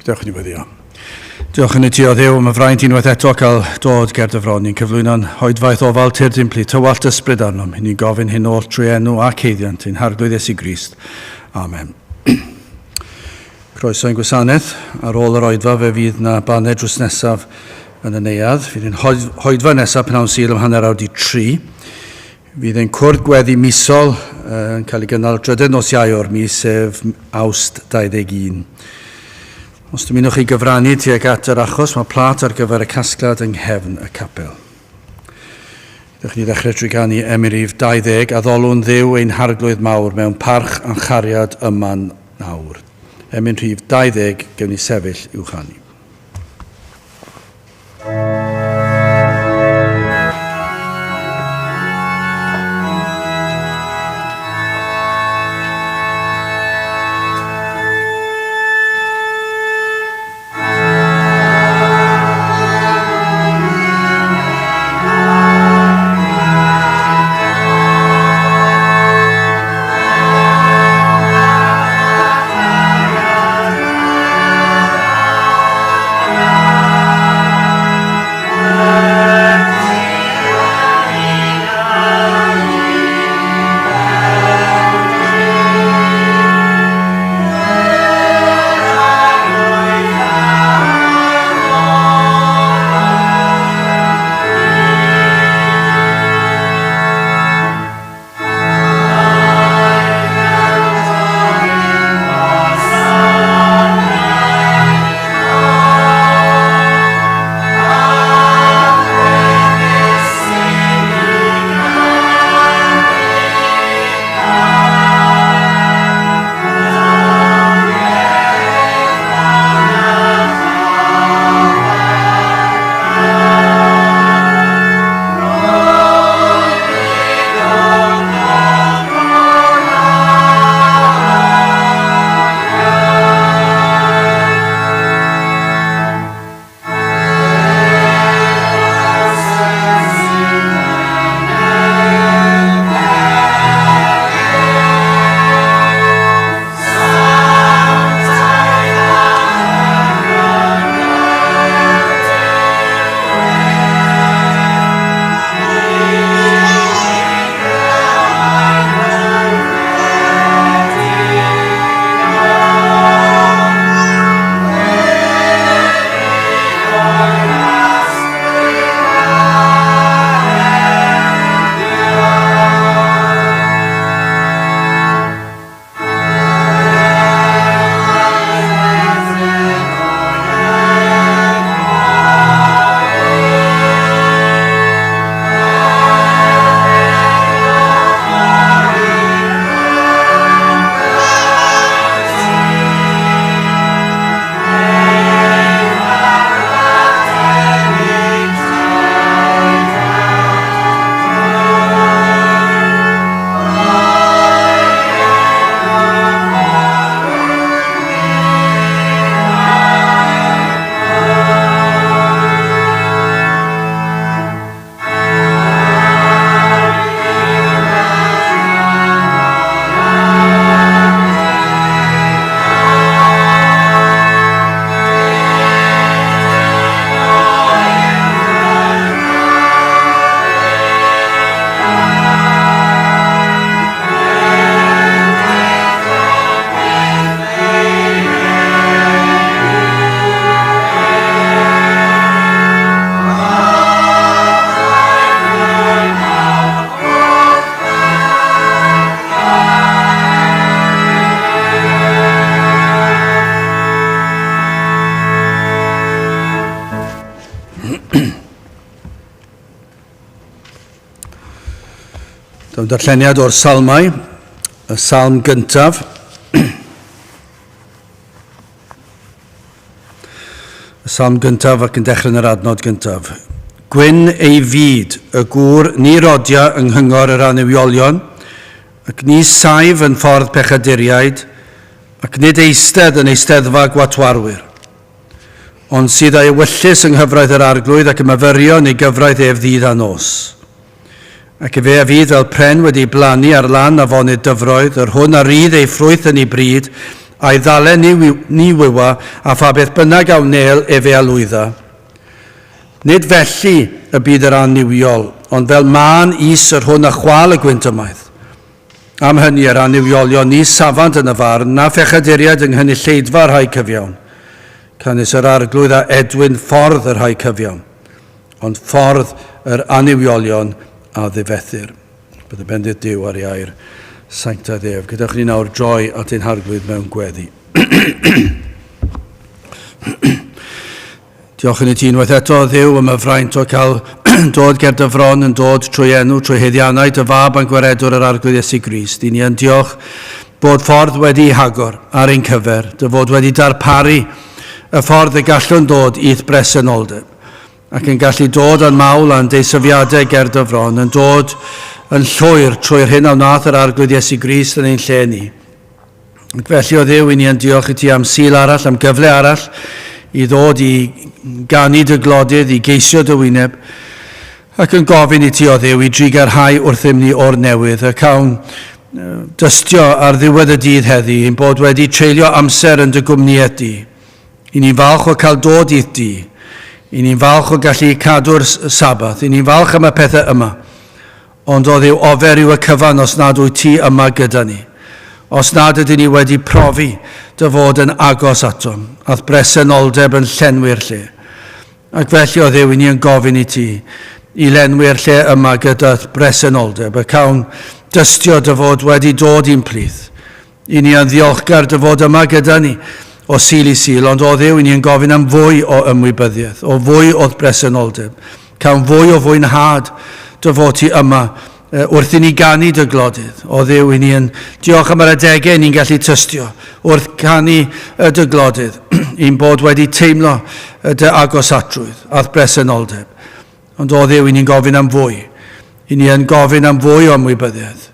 Gadewch i ni weddio. Diolch yn i ti o Dduw am y fraint unwaith eto cael dod ger dy fron. Ni'n cyflwyno'n hoedfaeth ofal tyrd i'n plu tywallt ysbryd arnom. Ni'n gofyn hyn oll trwy enw ac haeddiant ein Harglwydd Iesu Grist. Amen. Croeso i'n gwasanaeth. Ar ôl yr oedfa fe fydd na baned drws nesaf yn y neuadd. Fydd ein hoedfa nesaf pnawn Sul am hanner awr di tri. Fydd ein cwrdd gweddi misol yn cael ei gynnal drydedd nos Iau o'r mis, sef Awst 21. Os dymunwch chi gyfrannu tuag at yr achos, mae plât ar gyfer y casgliad yng nghefn y capel. Dewch ni ddechrau trwy ganu emyn rhif 20, Addolwn Dduw ein Harglwydd mawr mewn parch a'n chariad yma'n nawr. Emyn rhif 20, gewn ni sefyll i'w chanu. Dyma darlleniad o'r Salmau, y Salm gyntaf. Y Salm gyntaf ac yn dechrau yn yr adnod gyntaf. Gwyn ei fyd, y gŵr ni rodia yng nghyngor yr annuwiolion, ac ni saif yn ffordd pechaduriaid, ac nid eistedd yn eisteddfa gwatwarwyr. Ond sydd â'i ewyllys yng nghyfraith yr Arglwydd ac yn myfyrio yn ei gyfraith ef ddydd a nos. Ac efe a fydd fel pren wedi ei blannu ar lan afonydd dyfroedd, yr hwn a rydd ei ffrwyth yn ei bryd, A'i ddalen ni, ni wywa, a pha beth bynnag a wnel efe a lwydda. Nid felly y bydd yr annuwiol, ond fel mân is yr hwn a chwâl y gwynt ymaith. Am hynny yr annuwiolion ni safant yn y farn, na phechaduriaid yng nghynulleidfa rhai cyfiawn. Canys yr Arglwydd a edwyn ffordd y rhai cyfiawn, ond ffordd yr annuwiolion a ddifethir. Bydd y bendith Duw ar ei air sanctaidd ef. Gadewch ni nawr droi at ein Harglwydd mewn gweddi. Diolch yn i ti unwaith eto, Dduw, am y fraint o cael dod ger dy fron yn dod trwy enw, trwy haeddiannau dy fab a'n gwaredwr yr Arglwydd Iesu Grist. I ni yn diolch bod ffordd wedi hagor ar ein cyfer, dy fod wedi darparu y ffordd y gallwn dod i'th bresenoldeb, ac yn gallu dod â'n mawl a'n deisyfiadau ger dy fron, yn dod yn llwyr trwy'r hyn a wnaeth yr Arglwydd Iesu Grist yn ein lle ni. Ac felly, o Dduw, i ni yn diolch i ti am Sul arall, am gyfle arall i ddod i ganu dy glodydd, i geisio dy wyneb, ac yn gofyn i ti, o Dduw, i drugarhau wrthym ni o'r newydd, y cawn dystio ar ddiwedd y dydd heddi, ein bod wedi treulio amser yn dy gwmnïaeth di. I ni'n falch o cael dod i'th di. I ni'n falch o gallu cadw'r Sabath. I ni'n falch am y pethau yma. Ond o Dduw, ofer yw y cyfan os nad wyt ti yma gyda ni. Os nad ydyn ni wedi profi dy fod yn agos atom, a'th bresenoldeb yn llenwi'r lle. Ac felly, o Dduw, i ni yn gofyn i ti i lenwi'r lle yma gyda'th bresenoldeb, y cawn dystio dy fod wedi dod i'n plith. I ni yn ddiolchgar dy fod yma gyda ni o Sul i Sul, ond o Dduw, i ni yn gofyn am fwy o ymwybyddiaeth, o fwy o'th bresenoldeb. Cawn fwy o fwynhad dy fod ti yma wrth i ni ganu dy glodydd. O Dduw, i ni yn diolch am yr adegau i ni'n gallu tystio wrth canu dy glodydd, i'n bod wedi teimlo dy agosatrwydd a'th bresenoldeb. Ond o Dduw, i ni'n gofyn am fwy. I ni yn gofyn am fwy o ymwybyddiaeth.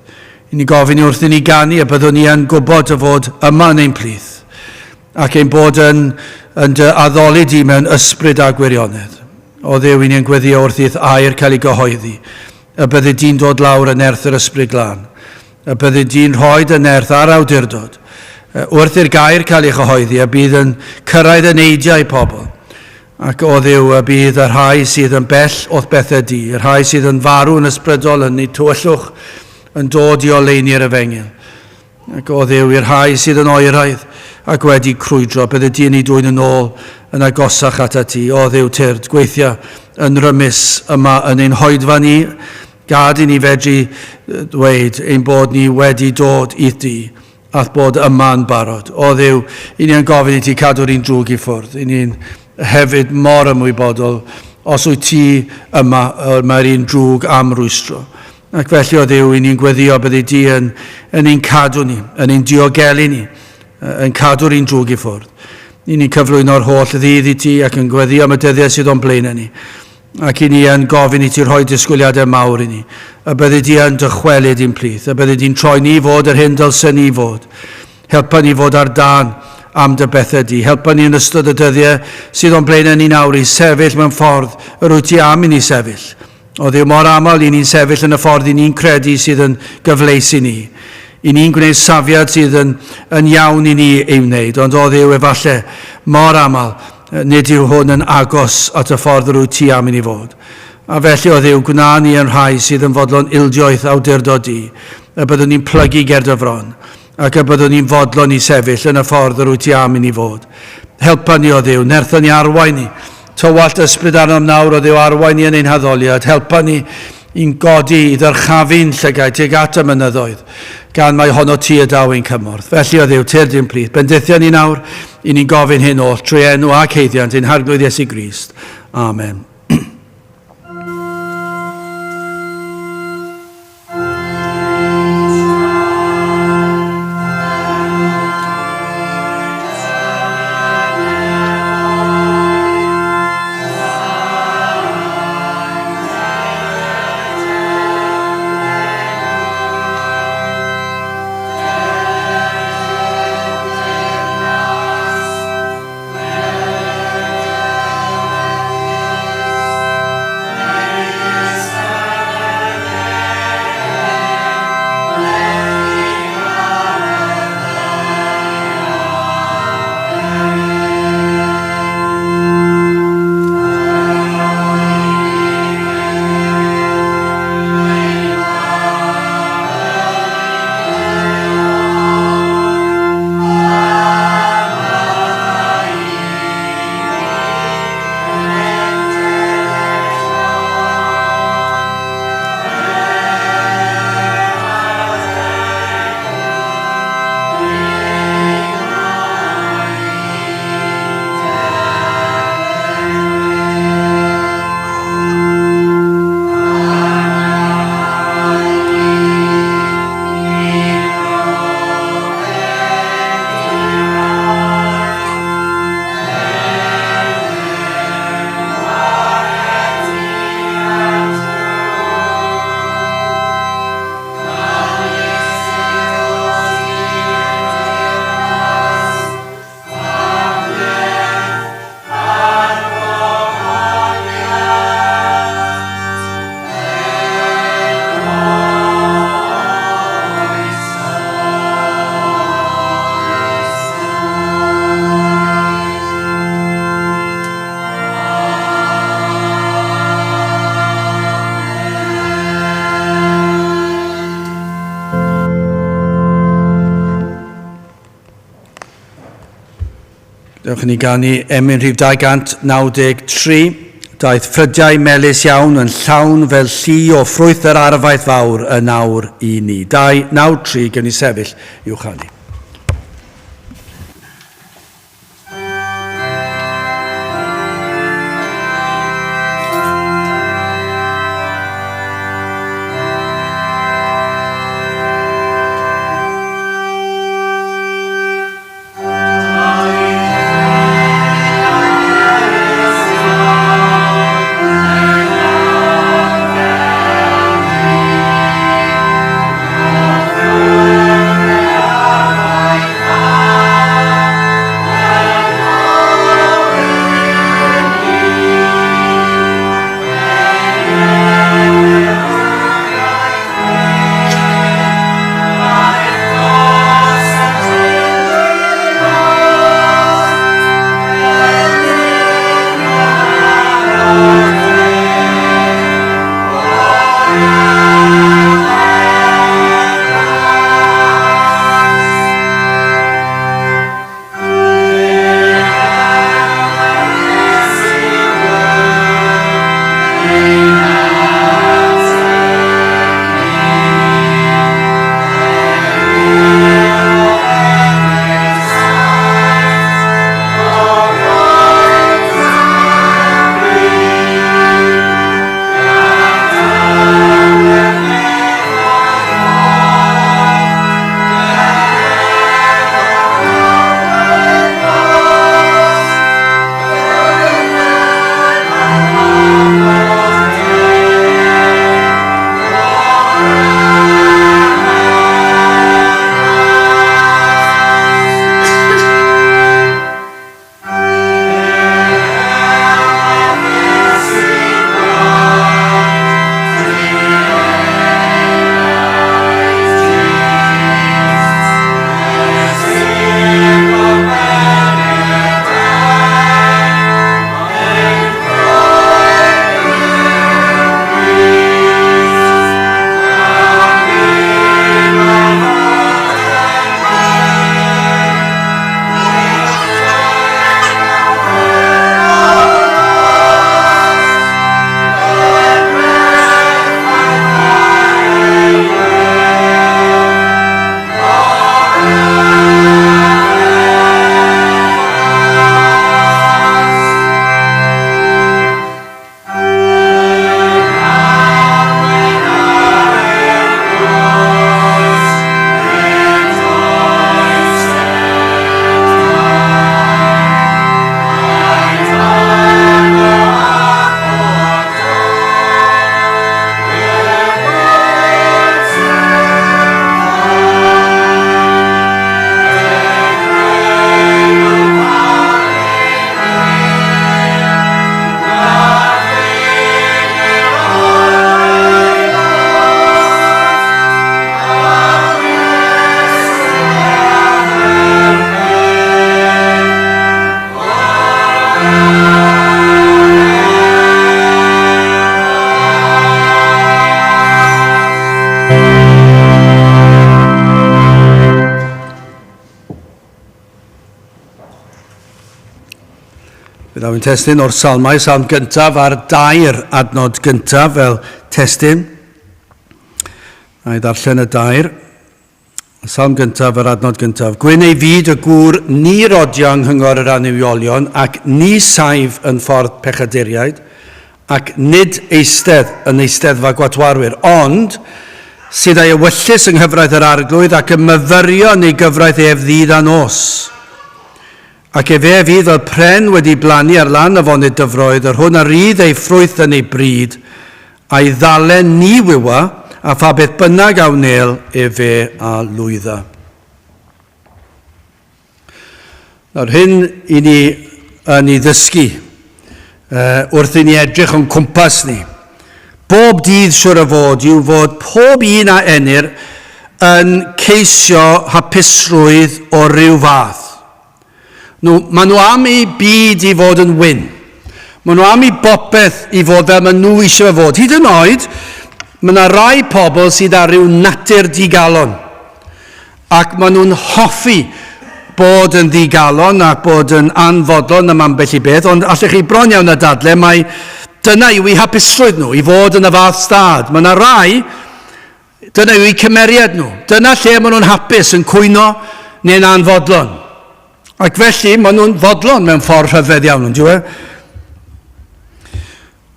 I ni'n gofyn i wrth i ni ganu y byddwn ni yn gwybod dy fod yma yn ein plith ac ein bod yn, yn dy addoli di mewn ysbryd a gwirionedd. O Dduw, i ni'n gweddio wrth i'th air cael ei gyhoeddi, y byddi di'n dod lawr yn nerth yr Ysbryd Glân, y byddi di'n rhoi dy nerth a'r awdurdod, wrth i'r gair cael ei chyhoeddi, y bydd yn cyrraedd eneidiau pobl, Ac o Dduw, y bydd y rhai sydd yn bell o'th bethau di, y rhai sydd yn farw yn ysbrydol yn eu tywyllwch, yn dod i oleuni'r efengyl. Ac o Dduw, i'r rhai sydd yn oeraidd ac wedi crwydro, bydde di yn eu dwyn yn ôl yn agosach atat ti. O Dduw, tyrd, gweithia yn rymus yma yn ein hoedfa ni, gad i ni fedru ddweud ein bod ni wedi dod i'th di. A'th bod yma yn barod. O Dduw, i ni yn gofyn i ti cadw'r un drwg i ffwrdd. I ni'n hefyd mor ymwybodol, os wyt ti yma, mae'r un drwg am rwystro. Ac felly, o Dduw, i ni'n gweddio byddi di yn, yn ein cadw ni, yn ein diogelu ni, yn cadw'r un drwg i ffwrdd. I ni'n cyflwyno'r holl ddydd i ti ac yn gweddio am y dyddiau sydd o'n blaenau ni. Ac i ni yn gofyn i ti rhoi disgwyliadau mawr i ni, y byddi di yn dychwelyd i'n plith, y byddi di'n troi ni fod yr hyn dylsen ni fod. Helpa ni fod ar dân am dy bethau di. Helpa ni yn ystod y dyddiau sydd o'n blaenau ni nawr i sefyll mewn ffordd yr wyt ti am i ni sefyll. O Dduw, mor aml i ni'n sefyll yn y ffordd i ni'n credu sydd yn gyfleus i ni. I ni'n gwneud safiad sydd yn, yn iawn i ni ei wneud, ond o Dduw, efallai, mor aml, Nid yw hwn yn agos at y ffordd yr wyt ti am i ni fod. A felly, o Dduw, gwna ni yn rhai sydd yn fodlon ildio'th awdurdod di, y byddwn ni'n plygu ger dy fron, ac y byddwn ni'n fodlon i sefyll yn y ffordd yr wyt ti am i ni fod. Helpa ni, o Dduw, nertho ni arwain ni. Tywallt ysbryd arnom nawr, o Dduw, arwain ni yn ein haddoliad. Helpa ni i'n godi, i ddyrchafu'n llygaid tuag at y mynyddoedd, gan mai honno ti y daw ein cymorth. Felly, o Dduw, tyrd i'n plith. Bendithia ni nawr, i ni'n gofyn hyn oll, trwy enw ac haeddiant ein Harglwydd Iesu Grist. Amen. Dewch i ni ganu emyn rhif 293. Daeth ffrydiau melys iawn yn llawn fel llu o ffrwyth yr arfaeth fawr yn awr i ni. 293, gewn ni sefyll i'w chanu. Fe ddaw ein testun o'r Salmau, Salm gyntaf a'r dair adnod gyntaf fel testun. A i ddarllen y dair. Y Salm gyntaf, yr adnod gyntaf. Gwyn ei fyd y gŵr ni rodio yng nghyngor yr annuwiolion ac ni saif yn ffordd pechaduriaid ac nid eistedd yn eisteddfa gwatwarwyr, ond sydd â'i ewyllys yng nghyfraith yr Arglwydd ac yn myfyrio yn ei gyfraith ef ddydd a nos. Ac efe fydd fel pren wedi blannu ar lan afonydd dyfroedd, yr hwn a rydd ei ffrwyth yn ei bryd, a'i ddalen ni wywa, a pha beth bynnag a wnêl efe a lwydda. Nawr hyn i ni yn ei ddysgu uh, wrth i ni edrych o'n cwmpas ni. Bob dydd siwr o fod yw fod pob un a enir yn ceisio hapusrwydd o ryw fath. Nhw, maen nhw am eu byd i fod yn wyn. Maen nhw am i bopeth i fod fel maen nhw eisiau fe fod. Hyd yn oed, mae yna rai pobl sydd â rhyw natur digalon. Ac maen nhw'n hoffi bod yn ddigalon a bod yn anfodlon am ambell i beth, ond allech chi bron iawn a dadle mai dyna yw eu hapusrwydd nhw, i fod yn y fath stad. Mae yna rai, dyna yw eu cymeriad nhw. Dyna lle maen nhw'n hapus, yn cwyno neu'n anfodlon. Ac felly, maen nhw'n fodlon mewn ffordd rhyfedd iawn, ond yw e?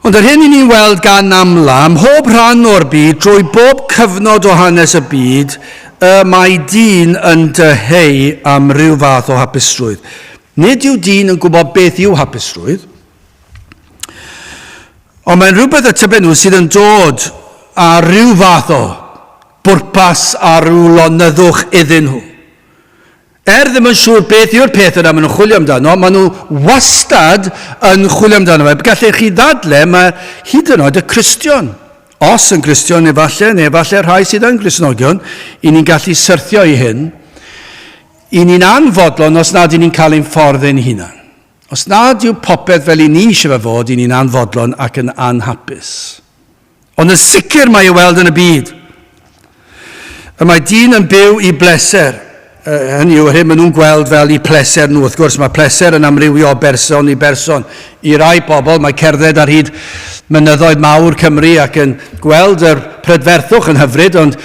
Ond yr hyn i ni'n weld gan amla, ym mhob rhan o'r byd, drwy bob cyfnod o hanes y byd, y mae dyn yn dyheu am ryw fath o hapusrwydd. Nid yw dyn yn gwybod beth yw hapusrwydd, ond mae'n rhywbeth y tyben nhw sydd yn dod â rhyw fath o bwrpas a rhyw lonyddwch iddyn nhw. Er ddim yn siŵr beth yw'r peth yna maen nhw'n chwilio amdano, maen nhw wastad yn chwilio amdano fe. Gallech chi ddadle, mae hyd yn oed y Cristion, os yn Gristion efallai, neu efallai rhai sydd yn Gristnogion, i ni'n gallu syrthio i hyn, i ni'n anfodlon os nad i ni'n cael ein ffordd ein hunan. Os nad yw popeth fel i ni eisiau fe fod, i ni'n anfodlon ac yn anhapus. Ond yn sicr mae i'w weld yn y byd. Y mae dyn yn byw i bleser. Hynny yw, yr hyn maen nhw'n gweld fel i pleser nhw. Wrth gwrs, mae pleser yn amrywio o berson i berson. I rai pobl, mae cerdded ar hyd mynyddoedd mawr Cymru ac yn gweld yr prydferthwch yn hyfryd, ond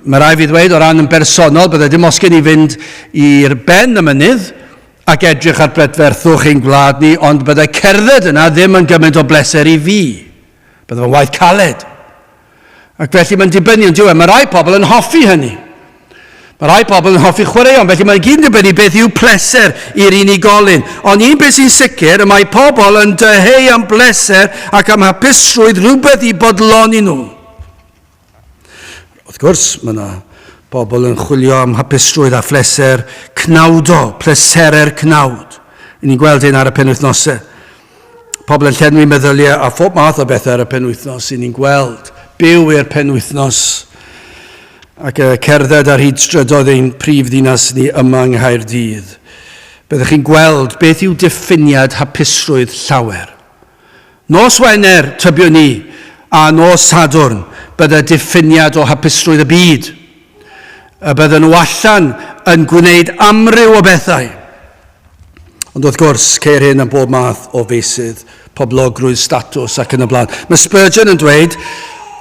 mae rai fi ddweud o ran yn bersonol, byddai dim os gen i fynd i'r ben y mynydd ac edrych ar brydferthwch ein gwlad ni, ond byddai cerdded yna ddim yn gymaint o bleser i fi. Bydde fo'n waith caled. Ac felly mae'n dibynnu, ond dyw e, mae rai pobl yn hoffi hynny. Mae rai pobl yn hoffi chwaraeon, felly mae'n gyd yn dibynnu beth yw pleser i'r unigolyn. Ond un beth sy'n sicr, y mae pobl yn dyheu am bleser ac am hapusrwydd rhywbeth i bodloni nhw. Wrth gwrs, mae yna bobl yn chwilio am hapusrwydd a phleser cnawdo, pleserau'r cnawd. I ni'n gweld hyn ar y penwythnosau. Pobl yn llenwi meddyliau a phob math o bethau ar y penwythnos. I ni'n gweld byw i'r penwythnos ac cerdded ar hyd strydoedd ein prif ddinas ni yma yng Nghaerdydd. Byddwch chi'n gweld beth yw diffiniad hapusrwydd llawer. Nos Wener, tybiwn i, a nos Sadwrn, bydde diffiniad o hapusrwydd y byd. Y bydden nhw allan yn gwneud amryw o bethau. Ond wrth gwrs, ceir hyn yn bob math o feysydd, poblogrwydd, statws ac yn y blaen. Mae Spurgeon yn dweud,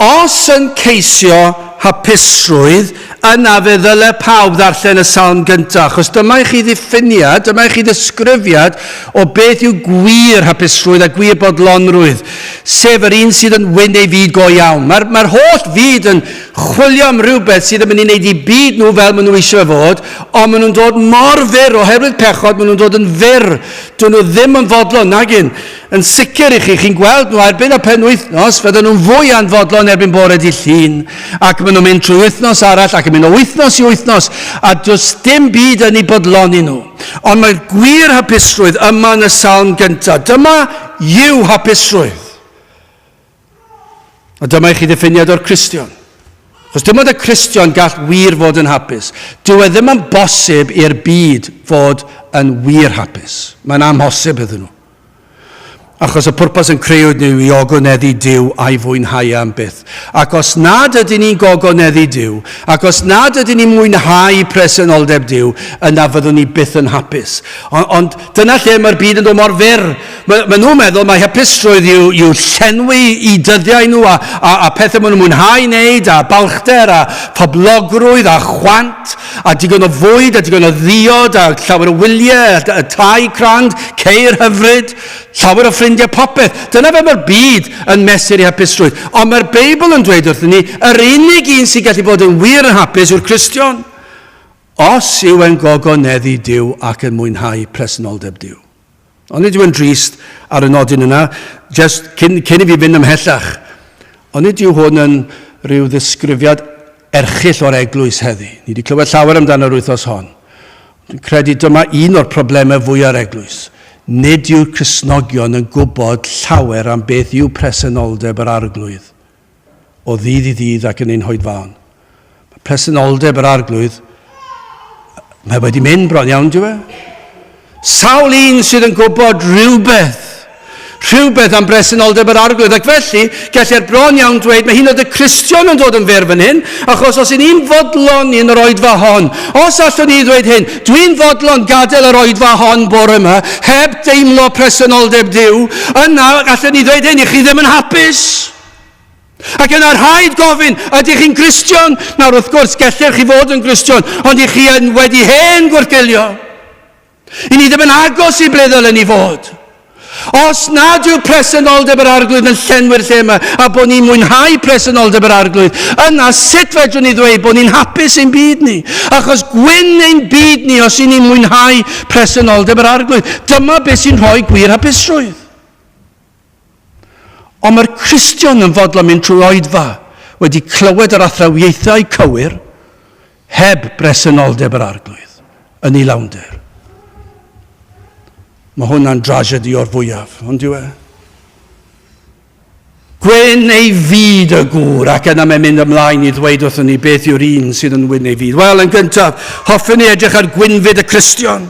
os yn ceisio hapusrwydd, yna fe ddyle pawb ddarllen y salm gyntaf, achos dyma i chi ddiffiniad, dyma i chi ddisgrifiad o beth yw gwir hapusrwydd a gwir bodlonrwydd, sef yr un sydd yn wyn ei fyd go iawn. Mae'r mae holl fyd yn chwilio am rhywbeth sydd yn mynd i wneud i byd nhw fel maen nhw eisiau fod, ond maen nhw'n dod mor fyr oherwydd pechod, maen nhw'n dod yn fyr. Dyn nhw ddim yn fodlon, nag un. Yn sicr i chi, chi'n gweld nhw erbyn y penwythnos, fydden nhw'n fwy anfodlon erbyn bore dydd Llun, ac maen nhw'n mynd trwy wythnos arall, ac yn mynd o wythnos i wythnos, a does dim byd yn eu bodloni nhw. Ond mae'r gwir hapusrwydd yma yn y salm gyntaf. Dyma yw hapusrwydd. A dyma i chi ddiffiniad o'r Cristion. Chos dim ond y Cristion gall wir fod yn hapus. Dyw e ddim yn bosib i'r byd fod yn wir hapus. Mae'n amhosib iddyn nhw. Achos y pwrpas yn creuwyd nhw i ogoneddu Duw a'i fwynhau am byth. Ac os nad ydyn ni'n gogoneddu Duw, ac os nad ydyn ni'n mwynhau presenoldeb Duw, yna fyddwn ni byth yn hapus. Ond, ond dyna lle mae'r byd yn dod mor fyr. Mae, maen nhw'n meddwl mai hapusrwydd yw, yw llenwi i dyddiau nhw a, a, a pethau maen nhw'n mwynhau wneud a balchder a phoblogrwydd a chwant a digon o fwyd a digon o ddiod a llawer o wyliau a tai crand, ceir hyfryd, llawer o ffrindiau, popeth. Dyna fe mae'r byd yn mesur i hapusrwydd. Ond mae'r Beibl yn dweud wrthyn ni, yr unig un sy'n gallu bod yn wir yn hapus yw'r Cristion. Os yw e'n gogoneddu Duw ac yn mwynhau presenoldeb Duw. Ond nid yw yn drist ar y nodyn yna, just cyn, cyn i fi fynd ymhellach. Ond nid yw hwn yn rhyw ddisgrifiad erchyll o'r eglwys heddi. Ni wedi clywed llawer amdano'r wythnos hon. Dwi'n credu dyma un o'r problemau fwya'r eglwys. Nid yw'r Cristnogion yn gwybod llawer am beth yw presenoldeb yr Arglwydd o ddydd i ddydd ac yn ein hoedfaon. Mae presenoldeb yr Arglwydd, mae wedi mynd bron iawn, dyw e? Sawl un sydd yn gwybod rhywbeth. Rhywbeth am bresenoldeb yr Arglwydd, ac felly, gellir bron iawn dweud, mae hyn oed y Cristion yn dod yn fyr fan hyn, achos os y'n ni'n fodlon yn yr oedfa hon, os allwn ni ddweud hyn, dwi'n fodlon gadael yr oedfa hon bore yma, heb deimlo presenoldeb Duw, yna allwn ni ddweud hyn, i chi ddim yn hapus. Ac yna rhaid gofyn, ydych chi'n Gristion? Nawr wrth gwrs, gellir chi fod yn Gristion, ond i chi yn wedi hen gwrthgilio. I ni ddim yn agos i ble ddylen ni fod. Os nad yw presenoldeb yr Arglwydd yn llenwi'r lle yma, a bod ni'n mwynhau presenoldeb yr Arglwydd, yna sut fedrwn ni ddweud bod ni'n hapus ein byd ni? Achos gwyn ein byd ni os y'n ni'n mwynhau presenoldeb yr Arglwydd. Dyma beth sy'n rhoi gwir hapusrwydd. Ond mae'r Cristion yn fodlon mynd trwy oedfa wedi clywed yr athrawiaethau cywir heb bresenoldeb yr Arglwydd yn ei lawnder. Mae hwnna'n drasiedi o'r fwyaf, ond yw e? Gwyn ei fyd y gŵr, ac yna mae'n mynd ymlaen i ddweud wrthon ni beth yw'r un sydd yn wyn ei fyd. Wel, yn gyntaf, hoffwn ni edrych ar gwynfyd y Cristion.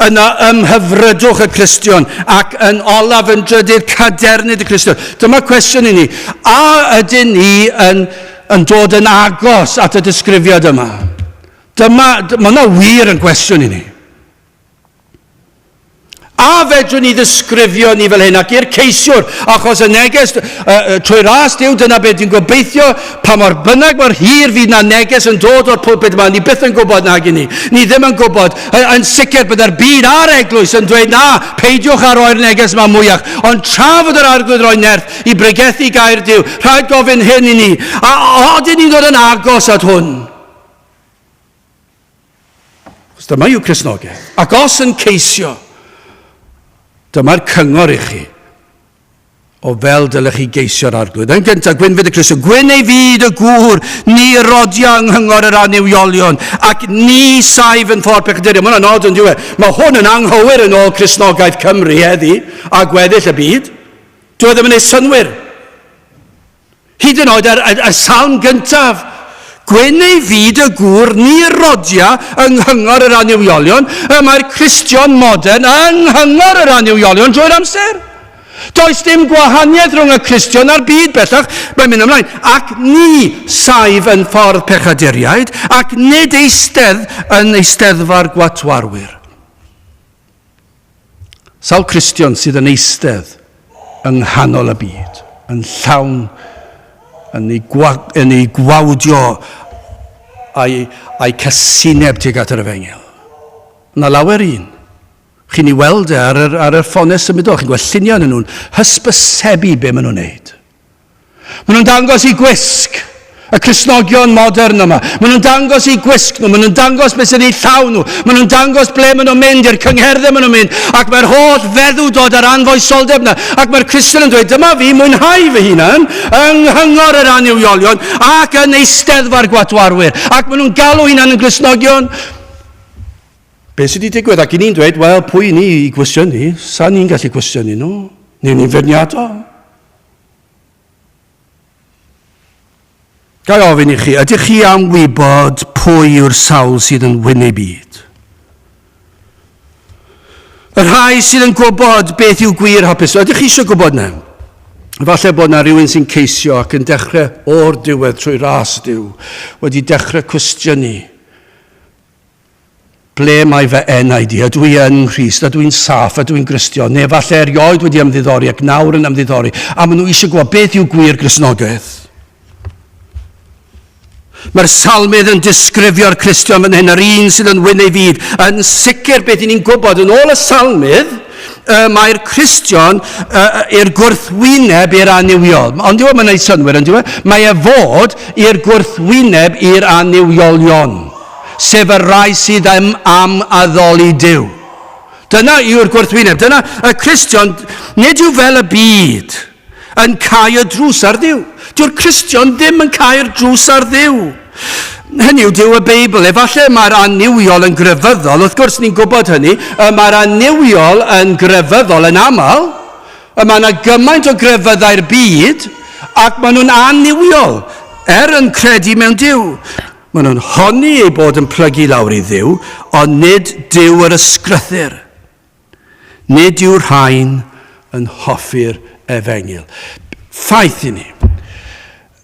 Yna ymhyfrydwch y Cristion, ac yn olaf yn drydydd cadernid y Cristion. Dyma cwestiwn i ni. A ydyn ni yn, yn dod yn agos at y disgrifiad yma? Dyma, mae hwnna wir yn gwestiwn i ni. A fedrwn ni ddisgrifio ni fel hyn, ac i'r ceisiwr, achos y neges uh, trwy ras Duw, dyna beth dwi'n gobeithio, pa mor bynnag mor hir fydd na neges yn dod o'r pulpit yma, ni byth yn gwybod nag i ni. Ni ddim yn gwybod. Yn sicr byddai'r byd a'r eglwys yn dweud na, peidiwch â roi'r neges yma mwyach. Ond tra fod yr Arglwydd roi nerth i bregethu gair Duw, rhaid gofyn hyn i ni. A odyn ni'n dod yn agos at hwn? Chos dyma yw Cristnogaeth. Ac os yn ceisio, dyma'r cyngor i chi o fel dylech chi geisio'r Arglwydd. Yn gyntaf, gwynfyd y Cristion, gwyn ei fyd y gŵr, ni rodia yng nghyngor yr annuwiolion, ac ni saif yn ffordd pechadurion. Mae hwnna'n od yn diwe. Mae hwn yn anghywir yn ôl Cristnogaeth Cymru heddi, a gweddill y byd. Dyw e ddim yn ei synwyr. Hyd yn oed yr, y, y salm gyntaf, Gwyn ei fyd y gŵr ni rodia yng nghyngor yr annuwiolion, y mae'r Cristion modern yng nghyngor yr annuwiolion drwy'r amser. Does dim gwahaniaeth rhwng y Cristion a'r byd bellach, mae'n mynd ymlaen. Ac ni saif yn ffordd pechaduriaid, ac nid eistedd yn eisteddfa'r gwatwarwyr. Sawl Cristion sydd yn eistedd yng nghanol y byd, yn llawn, yn ei, gwa, yn ei gwawdio a'i, a'i casineb tuag at yr efengyl? Yna lawer un. Chi'n ei weld e ar yr, ar yr ffonau symudol, chi'n gweld lluniau yn nhw'n hysbysebu be maen nhw'n neud. Maen nhw'n dangos eu gwisg, y Cristnogion modern yma. Maen nhw'n dangos eu gwisg nhw, maen nhw'n dangos beth sy'n eu llaw nhw, maen nhw'n dangos ble maen nhw'n mynd, i'r cyngherddau maen nhw'n mynd, ac mae'r holl feddw dod ar anfoesoldeb yna. Ac mae'r Cristion yn dweud, dyma fi mwynhau fy hunan yng nghyngor yr annuwiolion ac yn eisteddfa'r gwatwarwyr. Ac maen nhw'n galw hunan yn Gristnogion. Be sydd wedi digwydd? Ac i ni'n dweud, wel, pwy ni i gwestiynu? Sa ni'n gallu gwestiynu nhw? Neu ni'n feirniadol? Ga i ofyn i chi, ydych chi am wybod pwy yw'r sawl sydd yn wyn ei byd? Y rhai sydd yn gwybod beth yw gwir hapusrwydd. Ydych chi eisiau gwybod na? Falle bod na rhywun sy'n ceisio ac yn dechrau o'r diwedd trwy ras Duw wedi dechrau cwestiynu Ble mae fy enaid i? Ydw i yn Nghrist? Ydw i'n saff? Ydw i'n Gristion? Neu falle erioed wedi ymddiddori ac nawr yn ymddiddori, a maen nhw eisiau gwybod beth yw gwir Gristnogaeth. Mae'r salmydd yn disgrifio'r Cristion fan hyn, yr un sydd yn wyn ei fyd. Yn sicr beth i ni'n gwybod, yn ôl y salmydd, mae'r Cristion i'r gwrthwyneb i'r annuwiol. Ond yw e, mae'n gwneud synnwyr, ond yw e? Mae e fod i'r gwrthwyneb i'r annuwiolion. Sef y rhai sydd am, am addoli Duw. Dyna yw'r gwrthwyneb. Dyna y Cristion, nid yw fel y byd yn cau y drws ar Dduw. Dyw'r Cristion ddim yn cau'r drws ar Dduw. Hynny yw, Duw y Beibl. Efallai mae'r annuwiol yn grefyddol, wrth gwrs ni'n gwybod hynny, mae'r annuwiol yn grefyddol yn aml, Y mae yna gymaint o grefyddau'r byd ac maen nhw'n annuwiol, er yn credu mewn Duw. Maen nhw'n honni eu bod yn plygu lawr i Dduw, ond nid Duw yr Ysgrythur. Nid yw'r rhain yn hoffi'r efengyl. Ffaith i ni,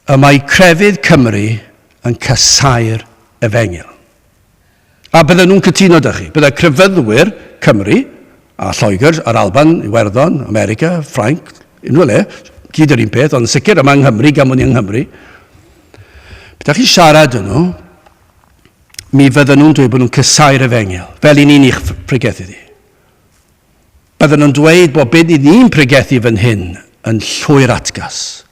y mae crefydd Cymru yn casáu'r efengyl. A bydden nhw'n cytuno 'da chi. Bydde crefyddwyr Cymru, a Lloegr, a'r Alban, Iwerddon, America, Ffrainc, unrhyw le, gyd yr un peth, ond yn sicr yma yng Nghymru, gan bod ni yng Nghymru. Bydda chi'n siarad â nhw, mi fydden nhw'n dweud bod nhw'n cysau'r efengyl, fel i ni'n i'ch pregethu di. Bydden nhw'n dweud bod beth i ni'n pregethu fan hyn yn llwyr atgas.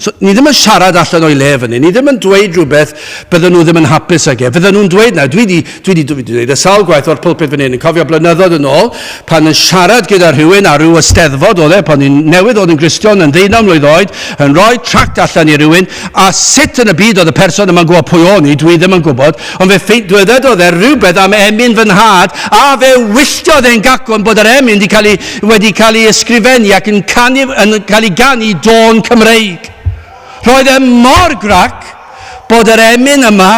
So, ni ddim yn siarad allan o'i le fan hyn, ni ddim yn dweud rhywbeth bydden nhw ddim yn hapus ag e. Fydden nhw'n dweud na, dwi di, dwi di, dwi di dweud y sawl gwaith o'r pulpit fan hyn, yn cofio blynyddoedd yn ôl, pan yn siarad gyda rhywun ar ryw ysteddfod oedd e, pan ni'n newydd oedd yn Gristion, yn ddeunaw mlwydd oed, yn rhoi tract allan i rywun, a sut yn y byd oedd y person yma'n gwybod pwy o'n i, dwi ddim yn gwybod, ond fe ffeindwedodd e rhywbeth am emyn fy nhad, a fe wylltiodd e'n gacwn bod yr emyn wedi cael ei, wedi cael ei ysgrifennu ac yn, canu, yn cael ei ganu dôn Cymreig. Roedd e mor grac bod yr emyn yma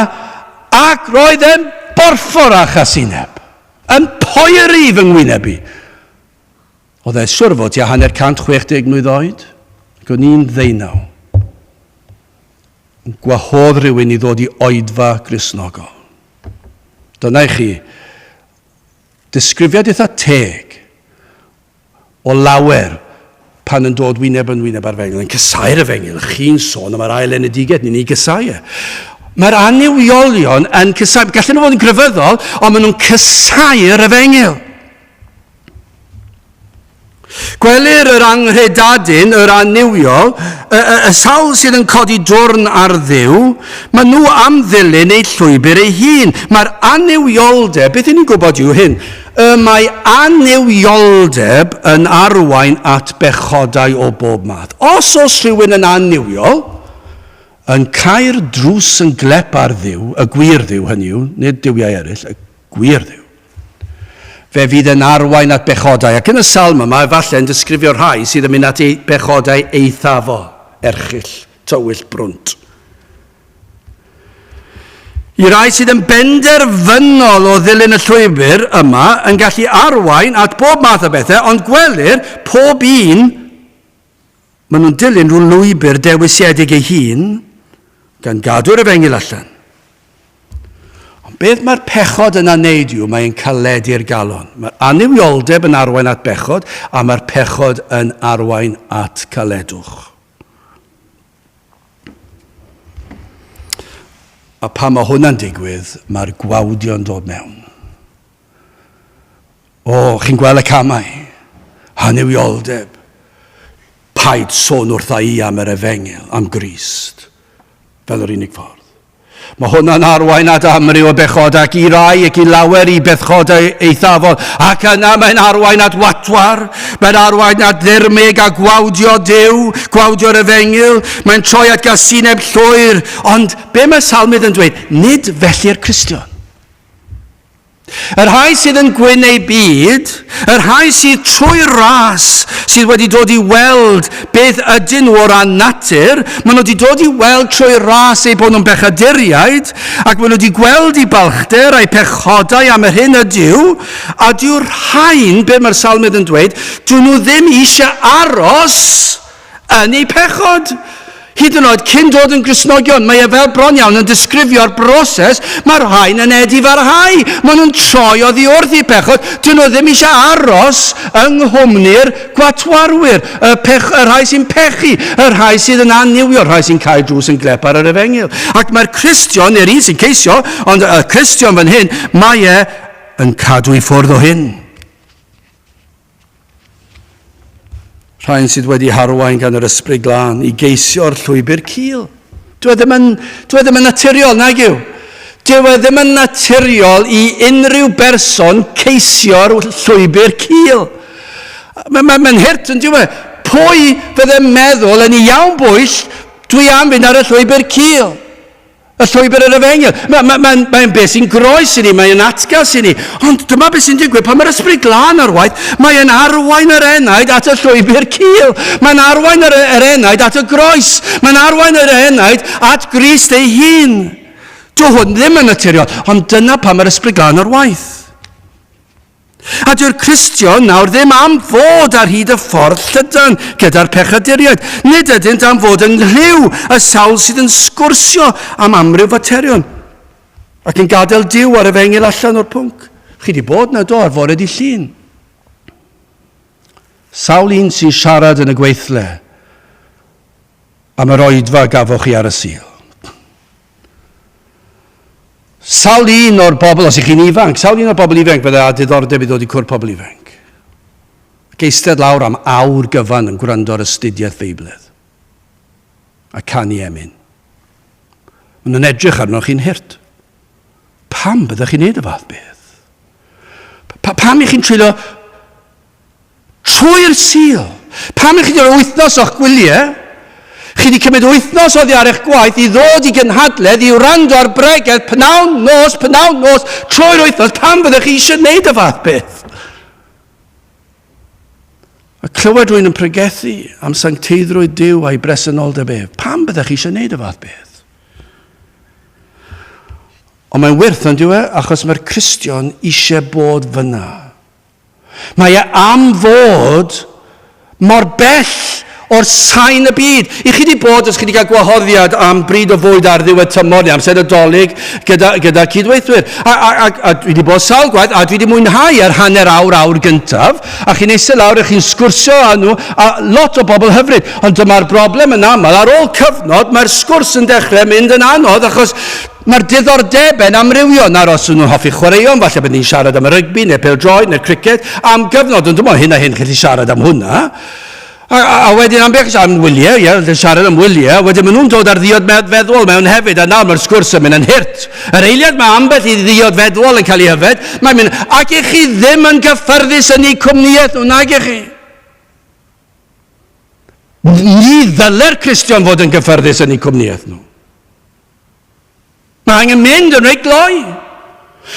ac roedd e'n borffor a chasineb, yn poeri fy ngwyneb i. Oedd e siwr fod tua hanner 160 mlwydd oed, ac o'n i'n ddeunaw. Yn gwahodd rhywun i ddod i oedfa Gristnogol. Dyna i chi disgrifiad eitha teg o lawer pan yn dod wyneb yn wyneb â'r efengyl, yn cysau'r efengyl. Chi'n sôn am yr ail enedigaeth, ni'n ei gysau e. Mae'r annuwiolion yn cysau, gallen nhw fod yn grefyddol, ond maen nhw'n cysau'r efengyl. Gwelir yr anghredadun, yr annuwiol, y, y, y sawl sydd yn codi dwrn ar Dduw, maen nhw am ddilyn eu llwybr ei hun. Mae'r annuwioldeb, beth y'n ni'n gwybod yw hyn, y mae annuwioldeb yn arwain at bechodau o bob math. Os oes rhywun yn annuwiol, yn cau'r drws yn glep ar Dduw, y gwir Dduw hynny yw, nid duwiau eraill, y gwir Dduw, Fe fydd yn arwain at bechodau, ac yn y salm yma, efallai yn disgrifio rhai sydd yn mynd at eu pechodau eithafol, erchyll, tywyll, brwnt. I rai sydd yn benderfynol o ddilyn y llwybr yma yn gallu arwain at bob math o bethau, ond gwelir pob un Maen nhw'n dilyn rhyw lwybr dewisiedig ei hun, gan gadw'r efengyl allan. Ond beth mae'r pechod yna'n neud yw, mae'n caledu'r galon. Mae'r annuwioldeb yn arwain at bechod, a mae'r pechod yn arwain at caledwch. A pan mae hwnna'n digwydd, mae'r gwawdio'n dod mewn. O, chi'n gweld y camau? Annuwioldeb. Paid sôn wrtha i am yr efengyl, am Grist, fel yr unig ffordd. Mae hwnna'n arwain at amryw o bechod ac i rai ac i lawer i bechod eithafol. Ac yna mae'n arwain at watwar, mae'n arwain at ddirmyg a gwawdio Duw, gwawdio'r efengyl, mae'n troi at gasineb llwyr. Ond be mae Salmydd yn dweud? Nid felly'r Cristion. Y rhai sydd yn gwyn eu byd, y rhai sydd trwy ras sydd wedi dod i weld beth ydyn nhw o ran natur, maen nhw wedi dod i weld trwy ras eu bod nhw'n bechaduriaid, ac maen nhw wedi gweld eu balchder a'u pechodau am yr hyn ydyw, a dyw'r rhain, be mae'r salmydd yn dweud, dyn nhw ddim eisiau aros yn eu pechod. Hyd yn oed cyn dod yn Gristnogion, mae e fel bron iawn yn disgrifio'r broses, mae'r rhain yn edifarhau, maen nhw'n troi oddi wrth eu pechod, dyn nhw ddim eisiau aros yng nghwmni'r gwatwarwyr, y, pech, y rhai sy'n pechu, y rhai sydd yn annuwio, y rhai sy'n cael drws yn glep ar yr efengyl. Ac mae'r Cristion, neu'r un sy'n ceisio, ond y Cristion fan hyn, mae e yn cadw i ffwrdd o hyn. Rhain sydd wedi harwain gan yr Ysbryd Glân i geisio'r llwybr cul. Dyw e ddim yn, dyw e ddim yn naturiol, nag yw? Dyw e ddim yn naturiol i unrhyw berson ceisio'r llwybr cul. Mae'n mae, mae hurt yn dyw e? Pwy fydde'n meddwl yn ei iawn bwyll, dwi am fynd ar y llwybr cul? Y llwybr yr efengyl. Mae'n ma, ma, ma beth sy'n groes i ni, mae'n atgas i ni. Ond dyma beth sy'n digwydd pan mae'r ysbryd glân ar waith, mae'n arwain yr enaid at y llwybr cul. Mae'n arwain yr, yr enaid at y groes. Mae'n arwain yr enaid at Grist ei hun. Dyw hwn ddim yn naturiol, ond dyna pan mae'r ysbryd glân ar waith. A dyw'r Cristion nawr ddim am fod ar hyd y ffordd llydan gyda'r pechaduriaid. Nid ydynt am fod yng nghlyw y sawl sydd yn sgwrsio am amryw faterion ac yn gadael Duw a'r efengyl allan o'r pwnc. Chi wedi bod na do ar fore di llun. Sawl un sy'n siarad yn y gweithle am yr oedfa gafoch chi ar y Sul. Sawl un o'r bobl, os ych chi'n ifanc, sawl un o'r bobl ifanc fydde â diddordeb i ddod i cwrdd pobl ifanc? Ac eistedd lawr am awr gyfan yn gwrando ar astudiaeth Feibledd a canu emyn. Maen nhw'n edrych arnoch chi'n hurt. Pam byddech chi'n neud y fath beth? Pa, pam i chi'n treulio Trwy'r Sul. Pam i chi wedi rhoi wythnos o'ch gwyliau? Chi wedi cymryd wythnos oddi ar eich gwaith i ddod i gynhadledd i wrando ar bregeth pnawn nos, pnawn nos, trwy'r wythnos. Pam fyddech chi eisiau gwneud y fath beth? A clywed rhywun yn pregethu am sancteiddrwydd Duw a'i bresenoldeb ef. Pam byddech chi eisiau gwneud y fath beth? Ond mae'n wyrth, ond yw e? Achos mae'r Cristion eisiau bod fyna. Mae e am fod mor bell o'r sain y byd. I chi wedi bod, os chi wedi cael gwahoddiad am bryd o fwyd ar ddiwedd tymor neu amser Nadolig gyda, gyda cydweithwyr. A, a, a, a dwi wedi bod sawl gwaith, a dwi wedi mwynhau yr hanner awr, awr gyntaf, a chi'n eistedd lawr a chi'n sgwrsio â nhw, a lot o bobl hyfryd. Ond dyma'r broblem yn aml, ar ôl cyfnod, mae'r sgwrs yn dechrau mynd yn anodd, achos Mae'r diddordebau'n amrywio, nawr os ydyn nhw'n hoffi chwaraeon, falle bydd ni'n siarad am y rygbi neu'r pêl-droed neu'r criced am gyfnod, ond dim ond hyn a hyn chi'n gallu siarad am hwnna. A, a, a wedyn am beth, am wyliau, ie, yeah, siarad am wyliau, a wedyn maen nhw'n dod ar ddiod feddwol mewn hefyd, a nawr mae'r sgwrs yn mynd yn hurt. Yr eiliad mae ambell i ddiod feddwol yn cael ei yfed, mae'n mynd, ac i chi ddim yn gyffyrddus yn eu cwmnïaeth nhw, nag i chi. Ni ddyle'r Cristion fod yn gyffyrddus yn eu cwmnïaeth nhw. Mae angen mynd yn reit gloi.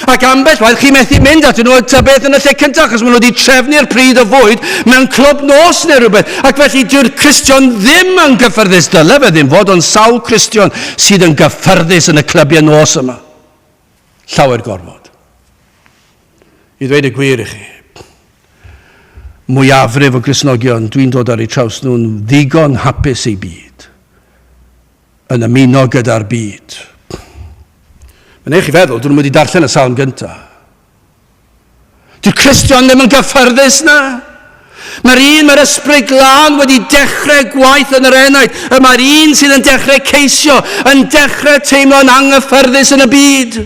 Ac ambell waith chi methu mynd atyn nhw ta beth yn y lle cyntaf, achos maen nhw wedi trefnu'r pryd o fwyd mewn clwb nos neu rhywbeth. Ac felly dyw'r Cristion ddim yn gyffyrddus, dyle fe ddim fod, ond sawl Cristion sydd yn gyffyrddus yn y clybiau nos yma. Llawer gormod. I ddweud y gwir i chi, mwyafrif o Gristnogion dwi'n dod ar eu traws nhw'n ddigon hapus eu byd. yn ymuno gyda'r byd. Mae'n eich i feddwl, dyn nhw'n wedi darllen y salm gyntaf. Dy'r Cristion ddim yn gyffyrddus na. Mae'r un, mae'r ysbryd glân wedi dechrau gwaith yn yr enaid. Y mae'r un sydd yn dechrau ceisio, yn dechrau teimlo'n anghyffyrddus yn y byd.